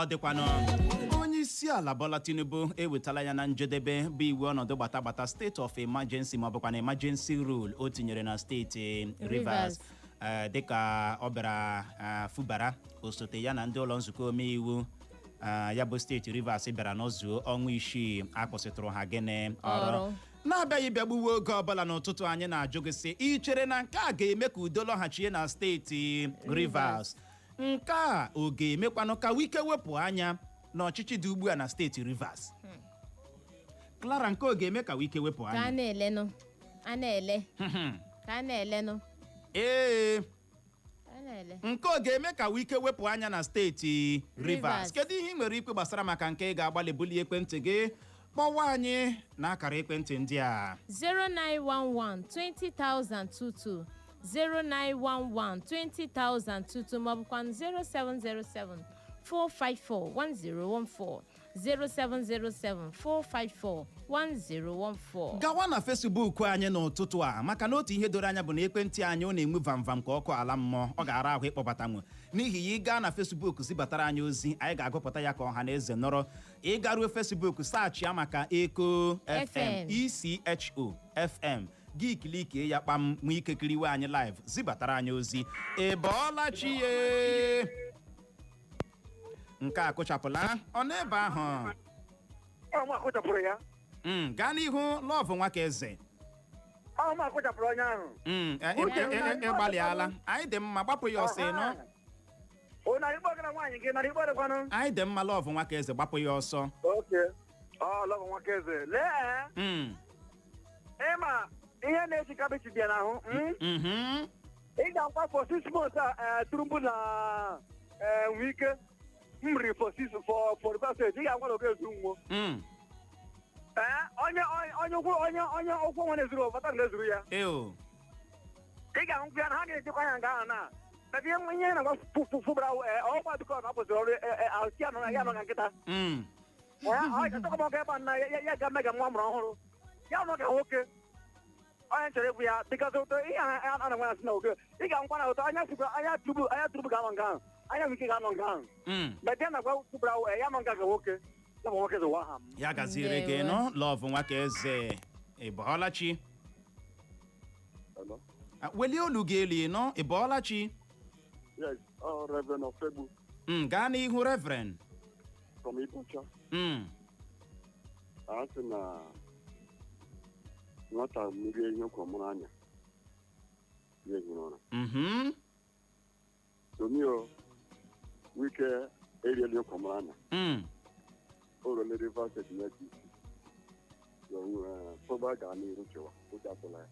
Ọ dịkwanụ, onye isi ala Bola Tinubu ewetala ya na njedebe bụ iwu ọnọdụ gbatagbata, state of emergency, ma ọ bụkwa na emergency rule o tinyere na steeti Rivers. Rivers. Dịka ọ bịara Fubara, osote ya na ndị ụlọ nzukọ omeiwu ya bụ steeti Rivers bịara n'ọzuo ọnwa 6 akwụsịtụrụ ha gịnị? Ọrụ. Ọrụ. Na-abịaghị bịa gbuwe oge ọbụla n'ụtụtụ, anyị na-ajụ gị sị, ị chere na nke a ga-eme ka udo lọghachie na steeti Rivers? Nke a ọ ga-emekwanụ ka Wike wepụ anya n'ọchịchị dị ugbu a na steeti Rivers? Clara, nke ọ ga-eme ka Wike wepụ Ka a anya? na-elenụ, a na-ele, ka a na-elenụ. Ka a na-ele. Nke ọ ga-eme ka Wike wepụ anya na steeti Rivers? Rivers. Kedu ihe ị nwere ikwe gbasara maka nke? Ị ga-agbalị bulie ekwentị gị kpọwa anyị na akara ekwentị ndị a: 0911 20022, 0911 20022, maọbụkwa 0707 454 1014, 0707 454 1014. Gawa na Facebook anyị n'ụtụtụ a, maka na otu ihe doro anya bụ na ekwentị anyị ọ na-enwe vamvam ka ọkụ ala mmụọ, ọ ga-ara ahụ ịkpọbatanwu. N'ihi ya, ị gaa na Facebook zibatara anyị ozi, anyị ga-agụpụta ya ka ọha na eze nọrọ. Ị garuo Facebook, search ya maka Echo FM. FM. Echo FM, gị clickie ya kpam, nwee ike kiriwe anyị live, zibatara anyị ozi. Ị bọọla chi ye? Nke a kụchapụla ọ n'ebe ahụ. Ọ mụ akụchapụrụ ya. Gaa n'ihu, Love Nwakaeze. Ọ mụ akụchapụrụ onye ahụ. Ịgbalịala, anyị dị mma. Gbapụ ya ọsọ, ịnụ? O narị ikpọ gara nwaanyị gị narị ikpọ dịkwanụ. Anyị dị mma, Love Nwakaeze, gbapụ ya ọsọ. Oke ọ Love Nwakaeze, lee, ịma ihe na-eji kabeji bịa n'ahụ? Mhm. Ị ga-akwa for 6 months a Tinubu na Wike mmiri for six for Rivers State, ị ga-akwa na oge ezu nwo. Ee, onye onye ụkwụ onye ụkwụ nwa na-ezuru ọbata na-ezuru ya. Eo. Ị ga-ahụkwa ya na ha ga-echekwa ya nga ahụ na ebe ihe na-agwa fụbara ọkwa bikọ na ọ kwụsịrị ọrụ ahụ ya nọ ya nọ na nkịta. Ọ ga-achọkwa m ọga ebe a na ya ga-eme ka nwa mụrụ ọhụrụ ya nọ ka nwoke onye chọrọ ịbụ ya dịgasị ụtọ ihe a na-enwe asị na oge ị ga-nkwa na ụtọ anya sikwa anya tubu anya tubu ga-anọ nga ahụ, anya nwike ga-anọ nga ahụ. Mgbe ya na-agwa fụbara ya nọ nga ka nwoke ya bụ nwoke zụwa ha m. Ya gaziere gị. Ndewo. Nụ, Love Nwakaeze, ị bọọla chi? Hello? Ah, welie olu gị elu, ịnụ? Ị bọọla chi? Yes, Reverend Ofegbu. Gaa n'ihu, Reverend. From Ibocha. A sị na nwata merie ihe kwa mụrụ anya ya ehiri ụra. Tomio Wike eriela ihe kwa mụrụ anya. O ruola Rivers State na-eji isi. Fọba gaa n'iru chịwa, ụjọ atụla ya.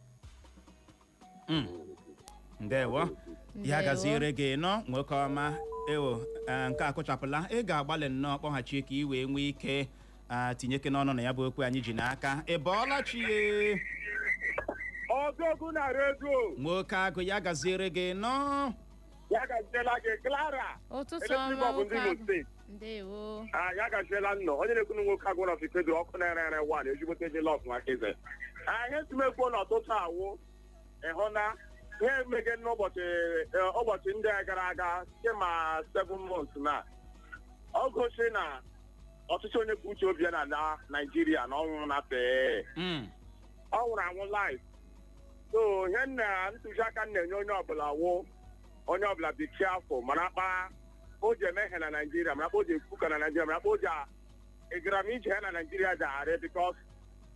Ndewo, ya Ndewo. gaziere gị nọ, nwoke ọma. Ewo, nke a kụchapụla. Ị ga-agbalị nnọọ kpọghachi ka ị wee nwee ike tinyeke n'ọnụ na ya bụ okwu anyị ji n'aka. Ị bọọla chi ye? Ọgụgụ na redio. Nwoke agụ, ya gaziere gị nọ. Ya gaziela gị, Clara. Ụtụtụ Eletrik ọma. bụ ndị Nwoke Imo agụ. Steeti. Ndewo. Ah, ya gaziela nnọọ. Onye na-ekwu na nwoke agụ na Fikedo ọkụ na-ere ere wan ezigbote ji Love Nwakaeze. Ah, ihe ntimekwuo n'ọtụtụ awụ ịhụ na ihe emege n'ụbọchị ụbọchị ndị a gara aga kema 7 months na ọ gosi na ọchịchị onye kwuo uche obi ya na na Naijiria na ọnwụ na fee. Ọ nwụrụ anwụ life, so ihe nna ntụziaka m na-enye onye ọbụla wụ onye ọbụla be careful, mara kpa o ji eme ihe na Naijiria, mara kpa o ji ekwuka na Naijiria, mara kpa o ji ịgara m ije ya na Naijiria ji arị, because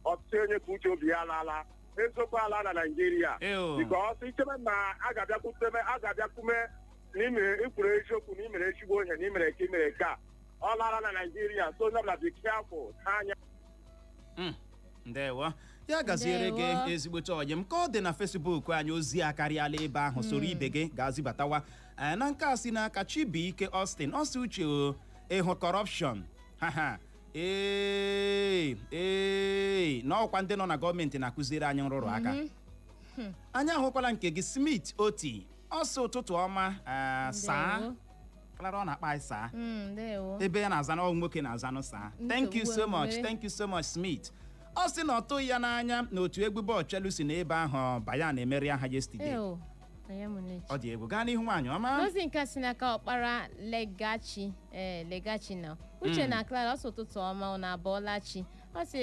ọtụtụ onye kwuo uche obi ya alaala, eziokwu ala na Naijiria. Ew. Because ichebe na a ga-abịakwuteme a ga-abịakwume na imere ikwuru eziokwu na imere ezigbo ihe na imere ka imere ka ọ lara na Naijiria, so onye ọbụla be careful anya. Ndewo, ya gaziere gị. Ndewo. Ezigbote ọyị m, ka ọ dị na Facebook anyị, ozi akarịala ebe ahụ. Soro ibe gị ga-azibatawa. Na nke a si n'aka Chibuike Austin, ọsị uche o ịhụ corruption haha ee ee na ọkwa ndị nọ na gọọmenti na-akụziri anyị nrụrụ aka. Anyị ahụkwala nke gị, Smith Oti, ọsị ụtụtụ ọma, saa. Ndewo. Clara, ọ na-akpa anyị saa. Ndewo. Ebe ya na-aza na ọ nwoke na-azanụ saa. Thank you so much. Nsogbu. Thank you so much, Smith. Ọ sị na ọ tụghị ya n'anya na otu egwu bọọlụ Chelsea na ebe ahụ Bayern emeri ha yesterday. Ew. Onye m na-eche. Ọ dị egwu. Gaa n'ihu, nwaanyị ọma. N'ozi nke si n'aka Ọkpara Legachi, ee, Legachi na Uche na Clara, ọsọ ụtụtụ ọma, unu abọọla chi. Ọ sị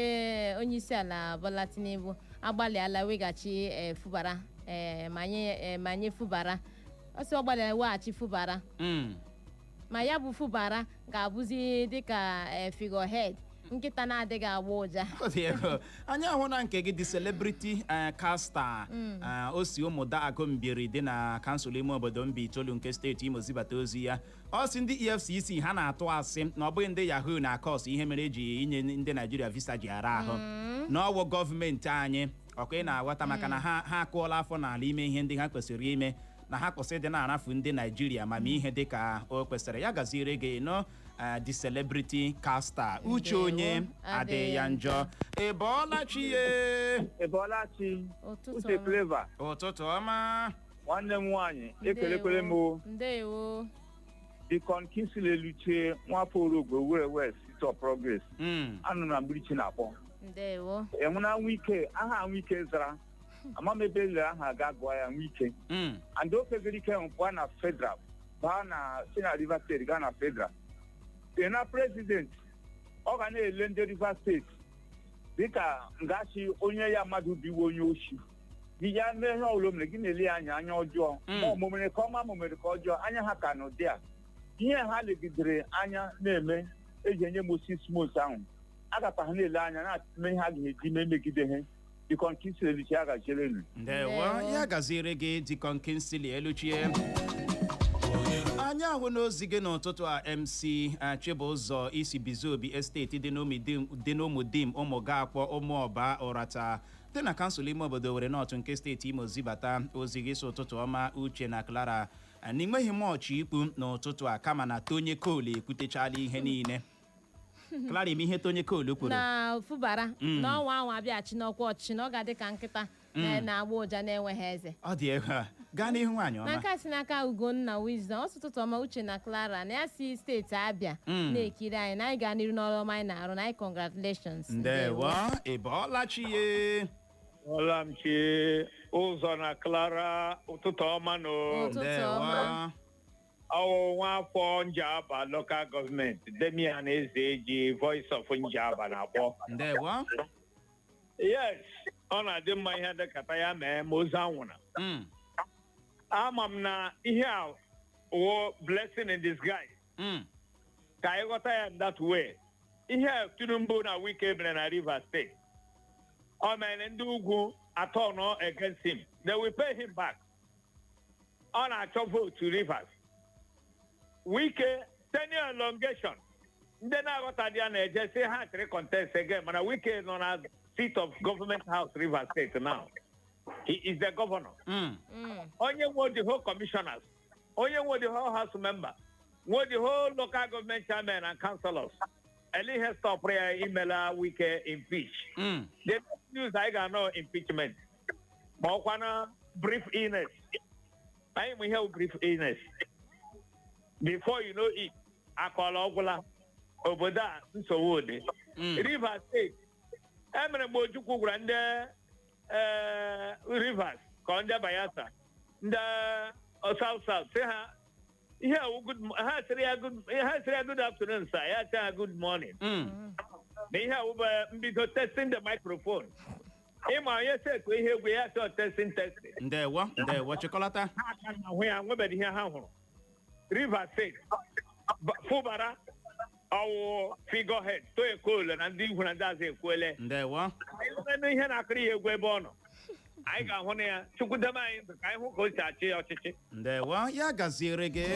onye isi ala Bola Tinubu agbalịala weghachi Fubara, ma nye Fubara. Ọ sị ọ gbalịala weghachi Fubara, ma ya bụ Fubara ga-abụzi dịka figurehead, nkịta na-adịghị agba ụja. Ọ dị egwu. Anyị ahụ na nke gị dị celebrity caster, o si Ụmụda Agụmbiri dị na kansụl ime obodo Mbaitoli nke steeti Imo zibata ozi ya. Ọ sị ndị EFCC ha na-atụ asị na ọ bụghị ndị yahoo na akọs ihe mere eji inye ndị Naijiria visa ji ara ahụ, na ọwụ gọọmenti anyị ọkwa ị na-aghọta, maka na ha akụọla afọ n'ala ime ihe ndị ha kwesịrị ime, na ha kwụsị ịdị na-arafu ndị Naijiria ma mee ihe dị ka o kwesịrị. Ya gaziere gị nọ, the celebrity caster. Uche onye adịghị ya njọ. Ị bọọla chi ye? Ị bọọla chi. Ụtụtụ Uche. ọma. Clever. Ụtụtụ ọma. Nwanne m nwaanyị, ekelekwere m o. Ndewo. Deacon Kingsley Eluchie, nwafọ Orogwe Owerri West, City of Progress. Anụ na Mgbirichi na-akpọ. Ndewo. Enwena Nwike, aha Nwike zara ama m ebe elere aha ga gụọ ya Nwike. And o fegoro ike ahụ pụọ na federal baa na si na Rivers State gaa na federal si na president. Ọ ga na-ele ndị Rivers State dịka ngachi onye ya mmadụ bụ iwe onye oshi gị ya mee ihe ọbụla o mere gị na-ele ya anya anya ọjọọ. Ma ọ mere ka ọma, ma mere ka ọjọọ, anya ha ka n'ụdị a ihe ha legidere anya na-eme eji enye m 6 months ahụ agakwa ha na-ele anya na-eme ihe a ga-eji mee megide ha. Deacon Kingsley Eluchie, agachilenu. Ndewo. Ndewo. Ya gaziere gị, Deacon Kingsley Eluchie. Anyị ahụ n'ozi gị n'ụtụtụ a, MC Chibụzọ isi Bizobi Estate dị n'Ụmụdim Ụmụgakpọ Ụmụọba Ụrata dị na kansụl ime obodo Owerri North nke steeti Imo zibata ozi gị. Si ụtụtụ ọma, Uche na Clara. Na ịnweghị m ọchị ikpu n'ụtụtụ a, kama na Tonye Cole ekwutechala ihe niile. Clara, ime ihe Tonye Cole kwuru Na Fubara n'ọnwa ahụ abịaghachi n'ọkwa ọchịchị, na ọ ga-adị ka nkịta na-agba ụja na-enweghị eze. Ọ dị egwu a. Gaa n'ihu, nwaanyị Na ọma. nke a si n'aka Ugonna Wisdom, ọsụ ụtụtụ ọma, Uche na Clara, na ya si steeti Abịa na-ekiri anyị, na anyị gaa n'iru n'ọrụ ọma anyị na-arụ, na anyị congratulations. Ndewo. Ị bọọla chi ye? Ọlamchi Ụzọ na Clara, ụtụtụ ọma nụ. Ụtụtụ ọma. Ọwụ nwafọ Njaba Local Government, Demian Ezeji, Voice of Njaba na-akpọ. Ndewo. Yes, ọ na-adị mma ihe dịkata ya mee ma ozu anwụra. Ama m na ihe a wụ blessing in disguise. Ka anyị ghọta ya in that way. Ihe a Tinubu na Wike mere na Rivers State, ọ mere ndị ugwu atọ nọ against him. They will pay him back. Ọ na-achọ vote Rivers. Wike tenure elongation, ndị na-aghọtaghị ya na-eje si ha chịrị contest again, mana Wike nọ na seat of Government House, Rivers State now. He is the governor. Onye nwe the whole commissioners, onye nwe the whole house member, nwe the whole local government chairman and councillors. Ele ihe stọpụrụ ya imela Wike impeach? The next news anyị ga-anọ, impeachment, ma ọkwa na brief illness. Anyị mụ ihe bụ brief illness. Before you know it, akọla ọgwụla obodo a, nsogbu dị. Rivers State emere mgbe Ojukwu gwara ndị Rivers ka ndị Bayelsa, ndị South South, sị ha ihe a wụ good, ha sịrị ya good, ha sịrị ya good afternoon sir, ya sị ha good morning. Na ihe a wụ bụ mbido testing the microphone. Ịma onye si ekwe ihe egwu ya sị testing, testing. Ndewo, ndewo, chịkọlata. Ha aka na ahụ ya nwebeghị ihe ha hụrụ. Rivers State Fubara ọwụ figurehead. Toye Cole na ndị igwu na ndị azụ ekwuele. Ndewo. Anyị hụrụ ihe na-akụrụ ya egwu ebe ọ nọ, anyị ga-ahụ na ya. Chukwu debe anyị ndụ ka anyị hụ ka o si achị ya ọchịchị. Ndewo, ya gaziere gị.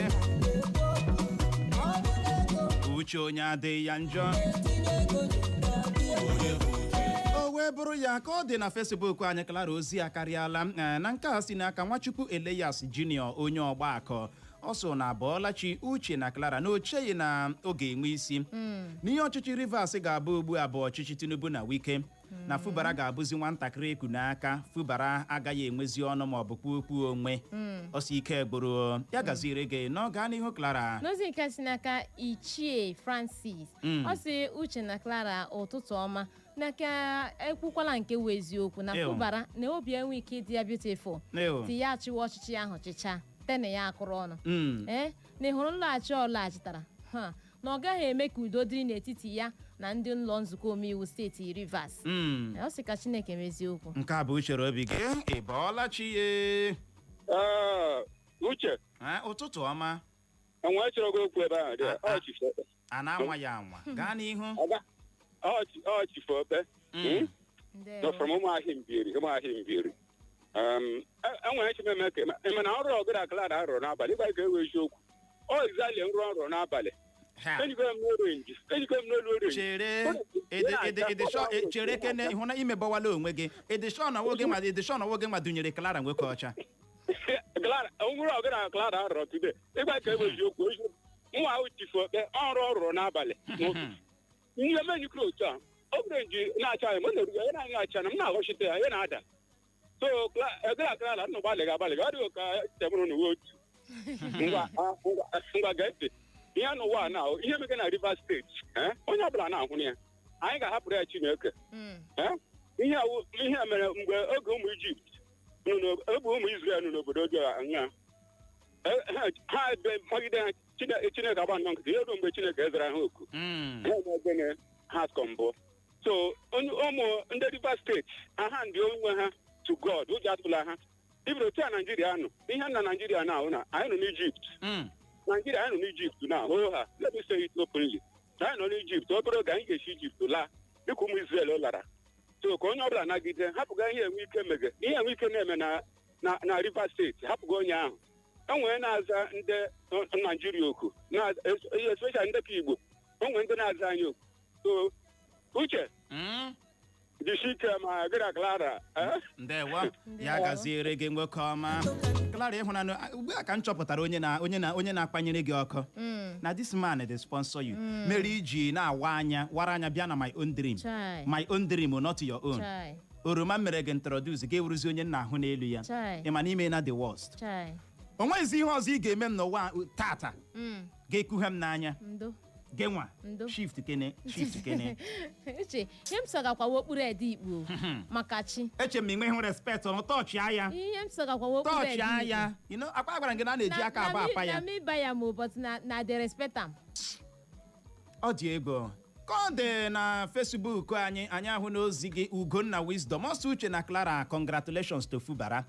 Uche onye adịghị ya njọ. O wee bụrụ ya ka ọ dị na Facebook anyị. Clara, ozi a karịala. Na nke a si n'aka Nwachukwu Elias Junior, onye ọgbakọ, ọ so na Bọọlachi, Uche na Clara, na ocheghị na ọ ga-enwe isi n'ihe ọchịchị Rivers ga-abụ ugbu a bụ ọchịchị Tinubu na Wike, na Fubara ga-abụzi nwatakịrị eku n'aka. Fubara agaghị enwezi ọnụ ma ọ bụ kwuo okwu onwe ọsọ. Ike gburu ya. Gaziere gị n'ọga n'ihu, Clara. N'ozi nke si n'aka Ichie Francis, ọ sị Uche na Clara, ụtụtụ ọma. Na ka ekwukwala nke wụ eziokwu na Ew. Fubara na obi enwe ike ịdị ya beautiful. Ew. Ti ya achịwa ọchịchị ahụ chịcha tene ya akụrụ ọnụ. Ee, na ị hụrụ nlọghachi ọ lọghachitara ha, na ọ gaghị eme ka udo dịrị n'etiti ya na ndị ụlọ nzukọ omeiwu steeti Rivers. Ọ sị ka Chineke mezie okwu. Nke a bụ uchere obi gị. Ị bọọla chi ye? Uche. Ụtụtụ ọma. Enwee chọrọ gị okwu ebe ahụ dị. Ah, ah. Ọ Chief Okpe. A na-anwa ya anwa, gaa n'ihu. Ọ Chief Okpe. Ndewo. No, from Ụmụahịa Mbieri, Ụmụahịa Mbieri. Enwere echi eme ka eme na ọrụ ọgụra Clara arụrụ n'abalị ịgwa ka ewe eziokwu. Ọ exactly nrụ ọrụ n'abalị. Ha. Ejikwe m n'olu orange. Ejikwe m n'olu orange. Chere, ede chere kene, ịhụ na imebọwala onwe gị. Edishọn nwoge nwa, edishọn nwoge nwa dunyere Clara nwoke ọcha. Clara, nwụrụ ọgụra Clara arụrụ today. Ịgwa ka ewe eziokwu. Eziokwu. Nwa ahụ Chief Okpe, ọrụ ọ rụrụ n'abalị. N'ụtụtụ. Ihe menyikere otu a, orange na-acha ya, m na-eru ya na-anya acha na m na-aghọchite ya, ya na-ada. So, Clara Clara, nnụ gbalịga agbalịga, ọ dịghị ka tebụrụ n'uwe otu. Ngwa, ngwa, ngwa, gee ntị. Ihe n'ụwa na ihe mege na Rivers Steeti, onye ọbụla na-ahụ ya, anyị ga-ahapụrụ ya Chineke. Ihe a ihe a mere mgbe oge ụmụ Ijipt nọ oge ụmụ Israel nọ n'obodo dị aṅa. Ha ebe magide ha, Chineke agba nnọọ nkịtị, ya ruo mgbe Chineke zara ha oku. Ha eme gịnị? Ha kọ mbụ. So onye ụmụ ndị Rivers Steeti, aha ndị onwe ha to God, ụjọ atụla ha. Ibere otu a Naijiria nọ, ihe na Naijiria na-ahụ na anyị nọ n'Ijipt. Naijiria, anyị nọ n'Ijipt na hoo ha. Let me say it openly, na anyị nọ n'Ijipt. Obere oge anyị ga-esi Ijipt laa dịka ụmụ Israel lara. So ka onye ọbụla nagide, hapụga ihe enwe ike mege ihe enwe ike na-eme na Rivers Steeti, hapụga onye ahụ enwere na-aza ndị Naijiria oku na especially ndị ka Igbo onwe ndị na-aza anyị oku. So Uche, jisi ike ma gịra Clara, eh? Ndewo, ya gaziere gị, nwoke ọma. Clara, ịhụnanụ ugbu a ka m chọpụtara onye na-akpanyere gị ọkụ na this man dey sponsor you mere iji na-awa anya wara anya bịa na my own dream. Chai. My own dream, not your own. Chai. Oroma mere gị introduce gị wụrụzi onye nna ahụ n'elu ya. Chai. Ị ma n'ime na the worst. Chai. O nweghịzi ihe ọzọ ị ga-eme m n'ụwa tata ga-ekughe m n'anya. Ndo. Gị nwa. Ndo. Shift kene, shift kene. Uche, ihe m sọgakwawa okpuru ede ikpu maka chi. Eche m inwe hụ respect ọnụ tọọchị ya. Ihe m sọgakwawa okpuru ede. Tọọchị ya. You know, akwa gwara m gị na a na-eji aka abụọ apa ya. Na me buy am o, but na dey respect am. Ọ dị ego ka ọ dị na Facebook anyị. Anyị ahụ n'ozi gị, Ugonna Wisdom ọsọ, "Uche na Clara, congratulations to Fubara."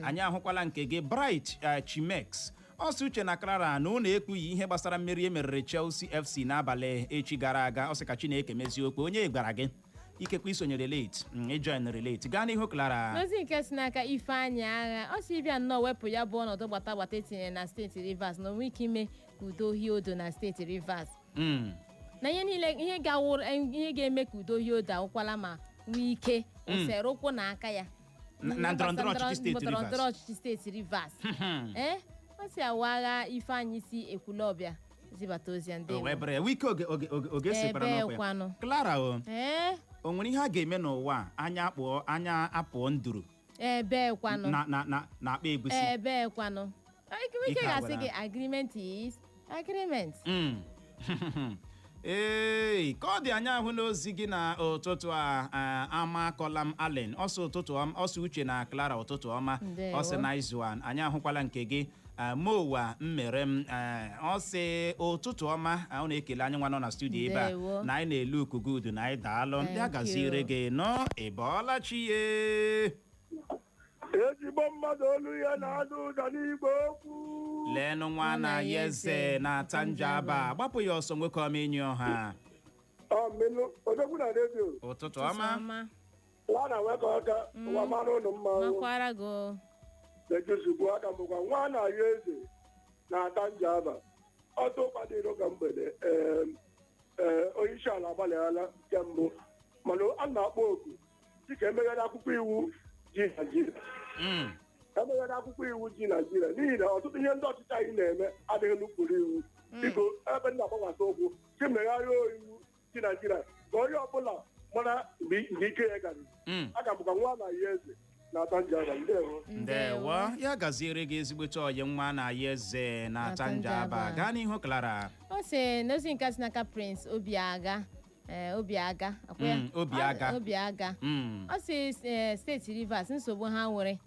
Anyị ahụkwala nke gị, Bright Chimex ọsọ, "Uche na Clara, na ụlọ ekpughị ihe gbasara mmeri e meriri Chelsea FC n'abalị echi gara aga." Ọ sị ka Chineke mezie okwu. Onye gwara gị? Ikekwe isonyere late, ịjoin late. Gaa n'ihu, Clara. N'ozi nke si n'aka Ifeanyị Agha, ọ sị ịbịa nnọọ wepụ ya bụ ọnọdụ gbata gbata etinyere na steeti Rivers na onwe ike ime ka udo hie odo na steeti Rivers, na ihe niile ihe ga-awụrụ ihe ga-eme ka udo hie odo awụkwala ma nwee ike usere ụkwụ na aka ya Na ndọrọndọrọ ọchịchị steeti ndọrọndọrọ Rivers. Ọchịchị steeti Rivers. Ee, ọ si awa agha Ifeanyị si Ekwulọbịa zibata ozi ya. O Ndị wee bụrụ ya wike oge oge oge oge sekwara Ebee n'ọkwa ya. kwanụ? Clara o. Ee. O nwere ihe a ga-eme n'ụwa a, anya akpụọ anya apụọ nduru Ebee kwanụ? na akpa egusi. Ebee kwanụ? Ike Ike ga-asị agwụla. gị agreement is agreement. Ee, ka ọ dị, anya ahụ n'ozi gị na ụtụtụ a, ama akọla m Allen ọsọ, ụtụtụ ọma. Ọsọ, "Uche na Clara, ụtụtụ ọma." Ndewo. Ọ sị nice one. Anyị ahụkwala nke gị, Mowa mmere m, ọ sị ụtụtụ ọma. Ọ na-ekele anyị nwa nọ na studio ebe a Ndewo. na anyị na-elu ukugudu na anyị daalụ ndị a. Thank Gaziere you. gị nọ. Ị bọọla chi ye? Ezigbo mmadụ, olu ya na-ada ụda n'igwe okwu. Leenụ nwa na ya eze na-ata njaba, gbapụ ya ọsọ, nwoke ọma, enyi ọha. Ọmịnụ odogwu na redio. Ụtụtụ ọma. Ọma. Nwa na nwekọ aka ụwa mara ụnụ mma. Makwara gị o. Na-ejuzugbu aka mbụkwa nwa na ya eze na-ata njaba ọtụ kwadoro ka mgbede. Ee, onye isi ala agbalịala nke mbụ, mana a na-akpọ oku dịka emeghere akwụkwọ iwu ji Naijiria, emeghere akwụkwọ iwu ji Naijiria, n'ihi na ọtụtụ ihe ndị ọchịchị anyị na-eme adịghị n'ụkpụrụ iwu. Biko, ebe ndị agbakwasị ụkwụ si megharịa iwu ji Naijiria ka onye ọbụla mara mgbe ike ya garuru. Aga m bụkwa nwa na ya eze na-ata njaba. Ndewo. Ndewo, ya gaziere gị, ezigbote ọyị, nwa na ya eze na-ata Na-ata njaba. njaba. Gaa n'ihu, Clara. Ọ sị n'ozi nke si n'aka Prince Obiaga. Obi aga akwa ya? Obi aga. Obi aga. Ọ sị steeti Rivers, nsogbu ha nwere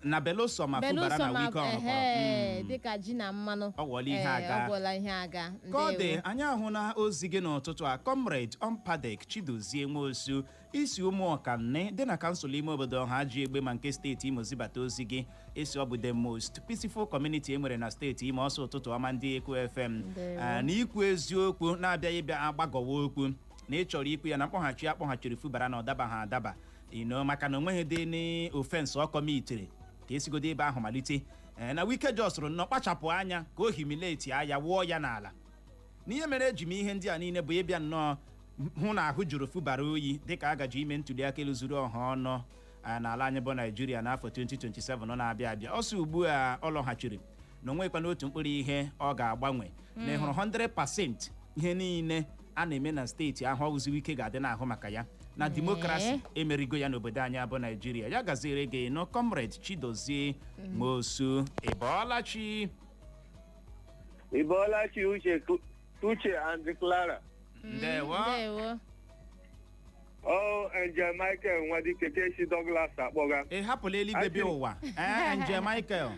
Na belụsọ ma Fubara na belụsọ ma Wike ọnụkọrọ. Ehe, dịka ji na mmanụ. Ọ gwọla ihe aga. Ọ gwọla ihe aga. Ka ọ dị. Ndewo. Anyị ahụ na ozi gị n'ụtụtụ a, Comrade Ompadek Chidozie Nwosu, isi ụmụ ọkanne dị na kansụl ime obodo ọha ji egbe ma nke steeti Imo zibata ozi gị. Esi ọ bụ the most peaceful community e nwere na steeti Imo. Ọsọ ụtụtụ ọma, ndị Eko FM. Ndewo. Na ikwu eziokwu na-abịaghị bịa agbagọwa okwu na ị chọrọ ikwu ya na mkpọghachi akpọghachiri Fubara na ọ daba ha adaba ino, maka na onweghị dị n'offence ọ commitiri ka esigodo ebe ahụ malite. Na Wike jọsụrụ nnọọ kpachapụ anya ka o humiliate ya, wụọ ya n'ala. N'ihe mere eji m ihe ndị a niile bụ ịbịa nnọọ hụ na ahụ jụrụ Fubara oyi, dịka a gaji ime ntuli aka elu zuru ọha ọnụ n'ala anyị bụ Naijiria n'afọ 2027 na-abịa abịa. Ọsọ ugbu a ọ lọghachiri na onwekwana otu mkpụrụ ihe ọ ga-agbanwe na ịhụrụ 100% ihe niile a na-eme na steeti ahụ, ọwụzi Wike ga-adị n'ahụ maka ya na democracy emerigo ya n'obodo anyị abụ Naijiria. Ya gaziere gị nụ, Comrade Chidozie Mosu. Ịbọọla chi. Ịbọọla chi, Uche, Uche and Clara. Ndewo. Ndewo. Ọ Angel Michael Nwadike Keshi Douglas akpọga. Ị hapụla eluigwe bịa ụwa, ee, Nje Michael.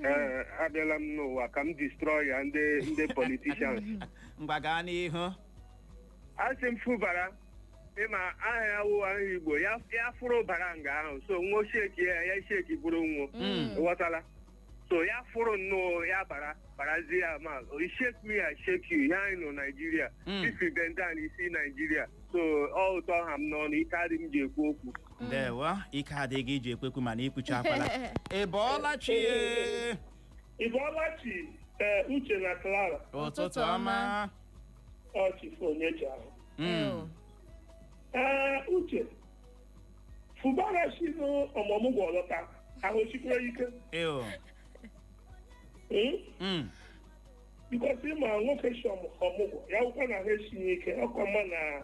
Ee, abịala m n'ụwa ka m destroy ya ndị politicians. Ngwa, gaa n'ihu. Asị m Fubara, ịma aha ya wụ aha Igbo ya, ya fụrụ bara nga ahụ so nwo sheki ya, ya sheki bụrụ nwo, ghọtala? So ya fụrụ nnọọ ya bara barazie ya ma shake me, I shake you. Ya anyị nọ Naijiria. If you bend down, isi Naijiria. So ọ ụtọ ha m n'ọnụ, ike adị m ji ekwu okwu. Ndewo. Ike adịghị iji ekwekwu, mana ikwuchi akwala. Ị bọọla chi? Ị bọọla chi, ee, Uche na Clara. Ụtụtụ ọma. Ọchị onye ji ahụ. Ew. Ee, Uche, Fubara si n'ọmụmụgwọ lọta, ahụ sikwere ike. Ew. Because ịma nwoke si ọmụgwọ ya wụkwa na ha esighị ike, ọkọ mma na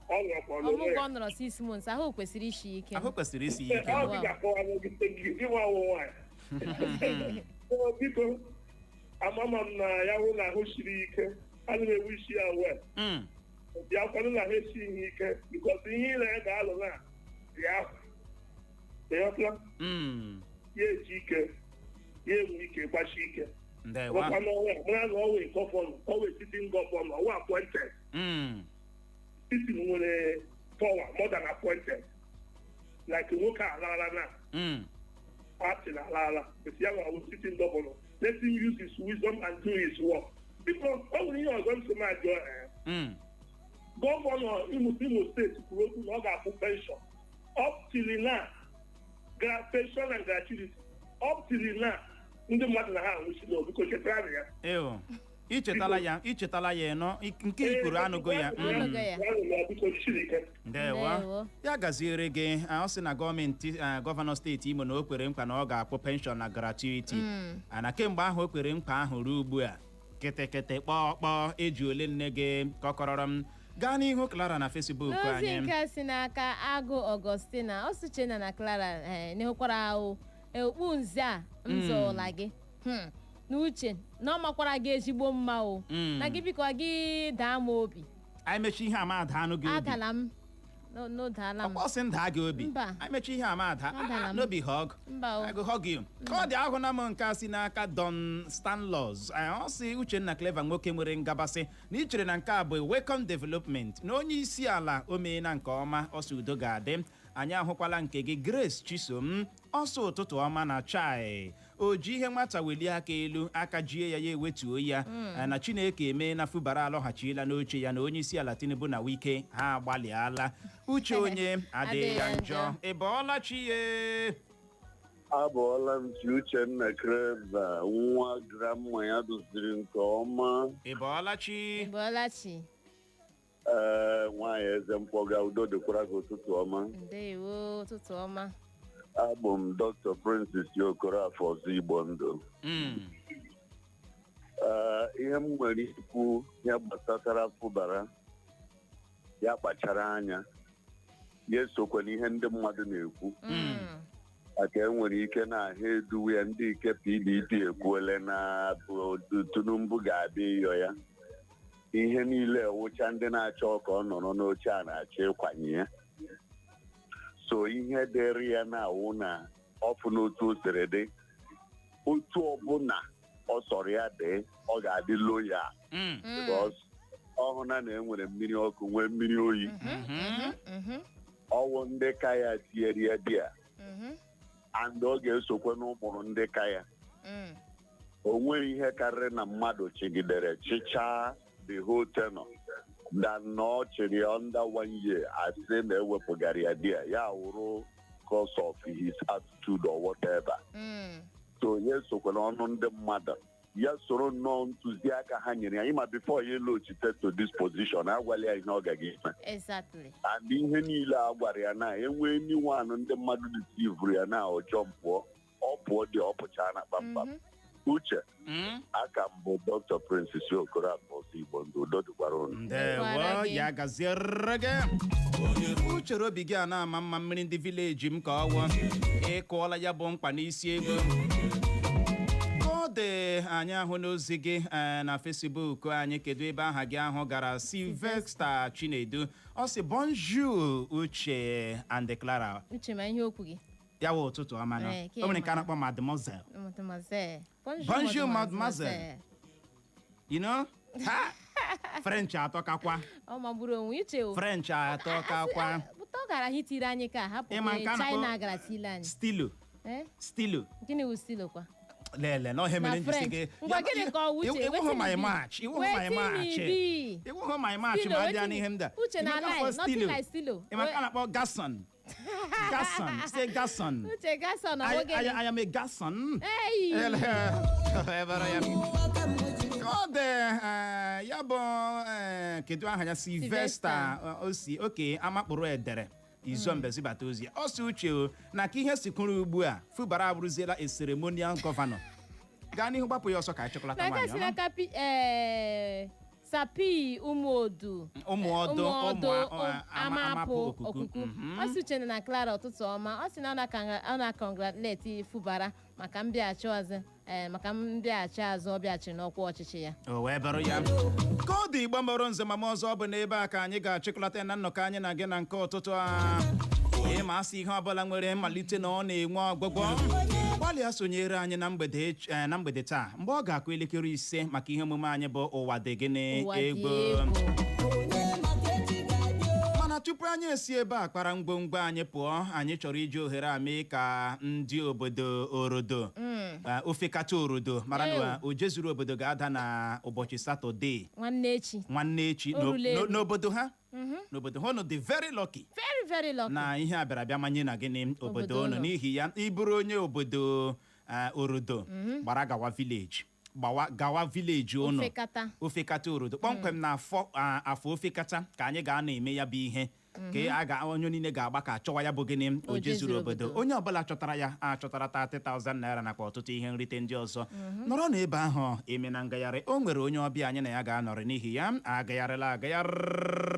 ọ nwakwa n'onwe Ọmụgwọ ya. ọ nọrọ 6 months, ahụ kwesịrị ishi ike. Ahụ kwesịrị isi Ee, ike. ọ gị ga-akọwa gị gị nwa awụ nwaanyị. So, biko, amama m na ya hụ na ahụ siri ike, ana m ewu isi ya wee bịakwanụ na ha esighị ike, because ihe ile ya ga-alụ na ya ahụ, ịghọtala? Ya eji ike ya enwe ike gbachi ike. Ndewo. Ọkwa n'ọnwa mara na ọwa governor, ọwa sitting governor, ọwa appointed. Sitting nwere power more than appointed, like nwoke alaala na party na alaala esi ya nwa sitting governor. Let him use his wisdom and do his work. Biko, ọ nwere ihe ọzọ m si m ajụọ. Governor Imo Steeti kwuru okwu na ọ ga-akwụ pension. Up till now, pension and gratuity, up till now, ndị mmadụ na ha anwụchila. Biko, chetara ya. Ew. Ichetala ya, ichetala ya ịnọ nke ikwuru, anụgo ya. Anụgo ya. Anụgo ya, biko, Chineke. Ndewo. Ndewo. Ya gaziere gị. Ọ sị na gọọmenti, governor steeti Imo, na o kwere nkwa na ọ ga-akwụ pension na gratuity. Na kemgbe ahụ o kwere nkwa ahụ ruo ugbu a, kịtịkịtị kpọọ kpọọ eji ole nne gị kọkọrọrọ m. Gaa n'ihu, Clara, na Facebook N'ozi anyị. nke si n'aka Agụ Augustina Osuchena na Clara, n'ịhụkwara ahụ okpu nze a m zụla gị, na Uche, na ọ makwara gị ezigbo mma o. Na gị, biko, gị daa m obi. Anyị mechi ihe ama ada anụ gị obi. Adala m. No, no, dala m. Ọkpọ sị m daa gị obi. Mba. Anyị mechi ihe ama ada. Adala m. N'obi hug. Mba o. I go hug you. Ka ọ dị, ahụ na m nke a si n'aka Don Stanlaws. Ọ sị Uchenna Clever, nwoke nwere ngabasị, na ị chere na nke a bụ welcome development, na onye isi ala o meela nke ọma. Ọsọ udo ga-adị. Anyị ahụkwala nke gị, Grace Chisom. Ọsọ ụtụtụ ọma na chai o ji ihe nwata welie aka elu, aka jie ya, ya ewetuo ya. Na Chineke emee na Fubara alọghachila n'oche ya, na onye isi ala Tinubu na Wike ha agbalịala. Uche onye adịghị ya njọ. Ị bọọla chi ye? Abọọla m chi, Uchenna Clever, nwa grandma ya doziri nke ọma. Ị bọọla chi? Bọọla chi. Ee, nwaanyị eze mkpọga, udo dịkwara gị, ụtụtụ ọma. Ndewo, ụtụtụ ọma. Abụ m Dr. Princess Okorafor, ọzọ Igbo ndụ. Ee, ihe m nwere ikwu ya gbasatara Fubara, ya kpachara anya, ya esokwana ihe ndị mmadụ na-ekwu, maka enwere ike na ahụ eduwe ya. Ndị ike PDP ekwuole na bụ Tinubu ga-abịa ịyọ ya. Ihe niile wụcha ndị na-achọ ka ọ nọrọ n'oche a na-achọ ịkwanye ya. So ihe dịrị ya na-awụ na ọfụ n'otu o siri dị, otu ọbụla ọ sọrọ ya dị, ọ ga-adị loyal, because ọ hụ na enwere mmiri ọkụ, nwee mmiri oyi. Ọwụ ndị ka ya tinyere ya dị ya, and ọ ga-esokwe n'ụkpụrụ ndị ka ya. O nweghị ihe karịrị na mmadụ chigidere chịchaa the whole tenure than na ọ chịrị under one year, asị na ewepụgara ya di ya, ya wụrụ cause of his attitude or whatever. So ya esokwe n'ọnụ ndị mmadụ, ya soro nnọọ ntụziaka ha nyere ya. Ịma, before ya elochite to this position, agwala ya ihe ọ gaghị eme. And ihe niile a gwara ya na enwee anyone ndị mmadụ deceivuru ya na ọjọọ pụọ, ọ pụọ dị, ọ pụchaa na kpamkpam. Uche, aka m bụ Dr. Prince si Okoro Igbo ndụ. Udo dịkwara unu. Ndewo. Dịkwara gị. Ya gaziere gị. Uchere obi gị a na-ama mma mmiri ndị village m ka ọ wụ ịkụọla ya bụ mkpa n'isi ego ka ọ dị. Anyị ahụ n'ozi gị na Facebook anyị. Kedu ebe aha gị ahụ gara? Sylvester Chinedu, ọ sị, "Bonjour, Uche and Clara." Uche, ma ihe okwu gị. Ya wụ ụtụtụ ọma nọ. Eh, O nwere nke a na-akpọ mademoiselle. Mademoiselle. Bonjour, mademoiselle. You know ha, French atọkakwa. Ọ magburu onwe, Uche o. French atọkakwa. Pụta, ọ gara hitiri anyị ka hapụ. Ịma nke a na-akpọ China gara tile anyị. Stilo. Eh? Stilo. Gịnị wụ stilo kwa? Lele na ọhịa mere Na njisi French. gị. Ngwa, gịnị ka ọ wụ, Uche? Iwụhụ Wetin my e be? match, iwụhụ my Wetin match. e be? Iwụhụ my match. Stilo, Ma abịa wetin n'ihe ndị a. Uche na Ịma ka lie, akpọ nothing stilo? like stilo. Ịma ka a na-akpọ garçon? Garçon, say garçon. Uche, garçon na I, nwoke. I am a garçon. Hey! Ebere ya. Ka ọ dị, ya bụ, kedu aha ya? Sylvester, o si oke amakpụrụ edere izombe zibata ozi ya. Ọ sị, "Uche o, na ka ihe si kwuru ugbu a, Fubara abụrụziela a ceremonial governor. Gaa n'ihu, gbapụ ya ọsọ ka anyị chịkọlata Na nwaanyị nke si ọma. n'aka sapi ụmụodu. Ụmụọdụ, ụmụọdụ, amapụ amapụ okuku. Okuku. Ọ sị, "Uche na Clara, ụtụtụ ọma." Ọ sị na ọ na-congratulate Fubara maka mbịaghachi ọzọ, maka mbịaghachi azụ ọ bịaghachiri n'ọkwa ọchịchị ya. O wee bụrụ ya ka ọ dị. Igbo mụrụ nze ma m ọzọ, ọ bụ n'ebe a ka anyị ga-achịkọlata ya na nnọkọ anyị na gị na nke ụtụtụ a. Ịma asị ihe ọbụla nwere mmalite na ọ na-enwe ọgwụgwọ. Gbalịa sonyere anyị na mgbede na mgbede taa mgbe ọ ga-akụ elekere 5 maka ihe omume anyị bụ Ụwa Dị Gịnị. Ụwa dị Egwu. Egwu. Mana tupu anyị esi ebe a kpara ngwongwo anyị pụọ, anyị chọrọ iji ohere a mee ka ndị obodo Orodo, ofekata Orodo mara na oje zuru obodo ga-ada na ụbọchị Satọde. Nwanne echi. Nwanne echi. O rula eru. N'obodo ha, n'obodo ha. Unu dị very lucky Very, very lucky. na ihe a bịara bịa manye na gịnị? Obodo Obodo unu. unu. N'ihi ya, ịbụrụ onye obodo Orodo, gbara gawa village, gbawa gawa village unu. Ofekata. Ofekata Orodo kpọmkwem na afọ afọ ofekata ka anyị ga-ana eme ya bụ ihe ka a ga onye niile ga-agba ka achọwa ya bụ gịnị? Oje zuru obodo. Onye ọbụla chọtara ya achọtara 30,000 naira nakwa ọtụtụ ihe nrite ndị ọzọ. Nọrọ n'ebe ahụ eme na ngagharị. O nwere onye ọbịa anyị na ya ga-anọrị, n'ihi ya agagharịla agagharị.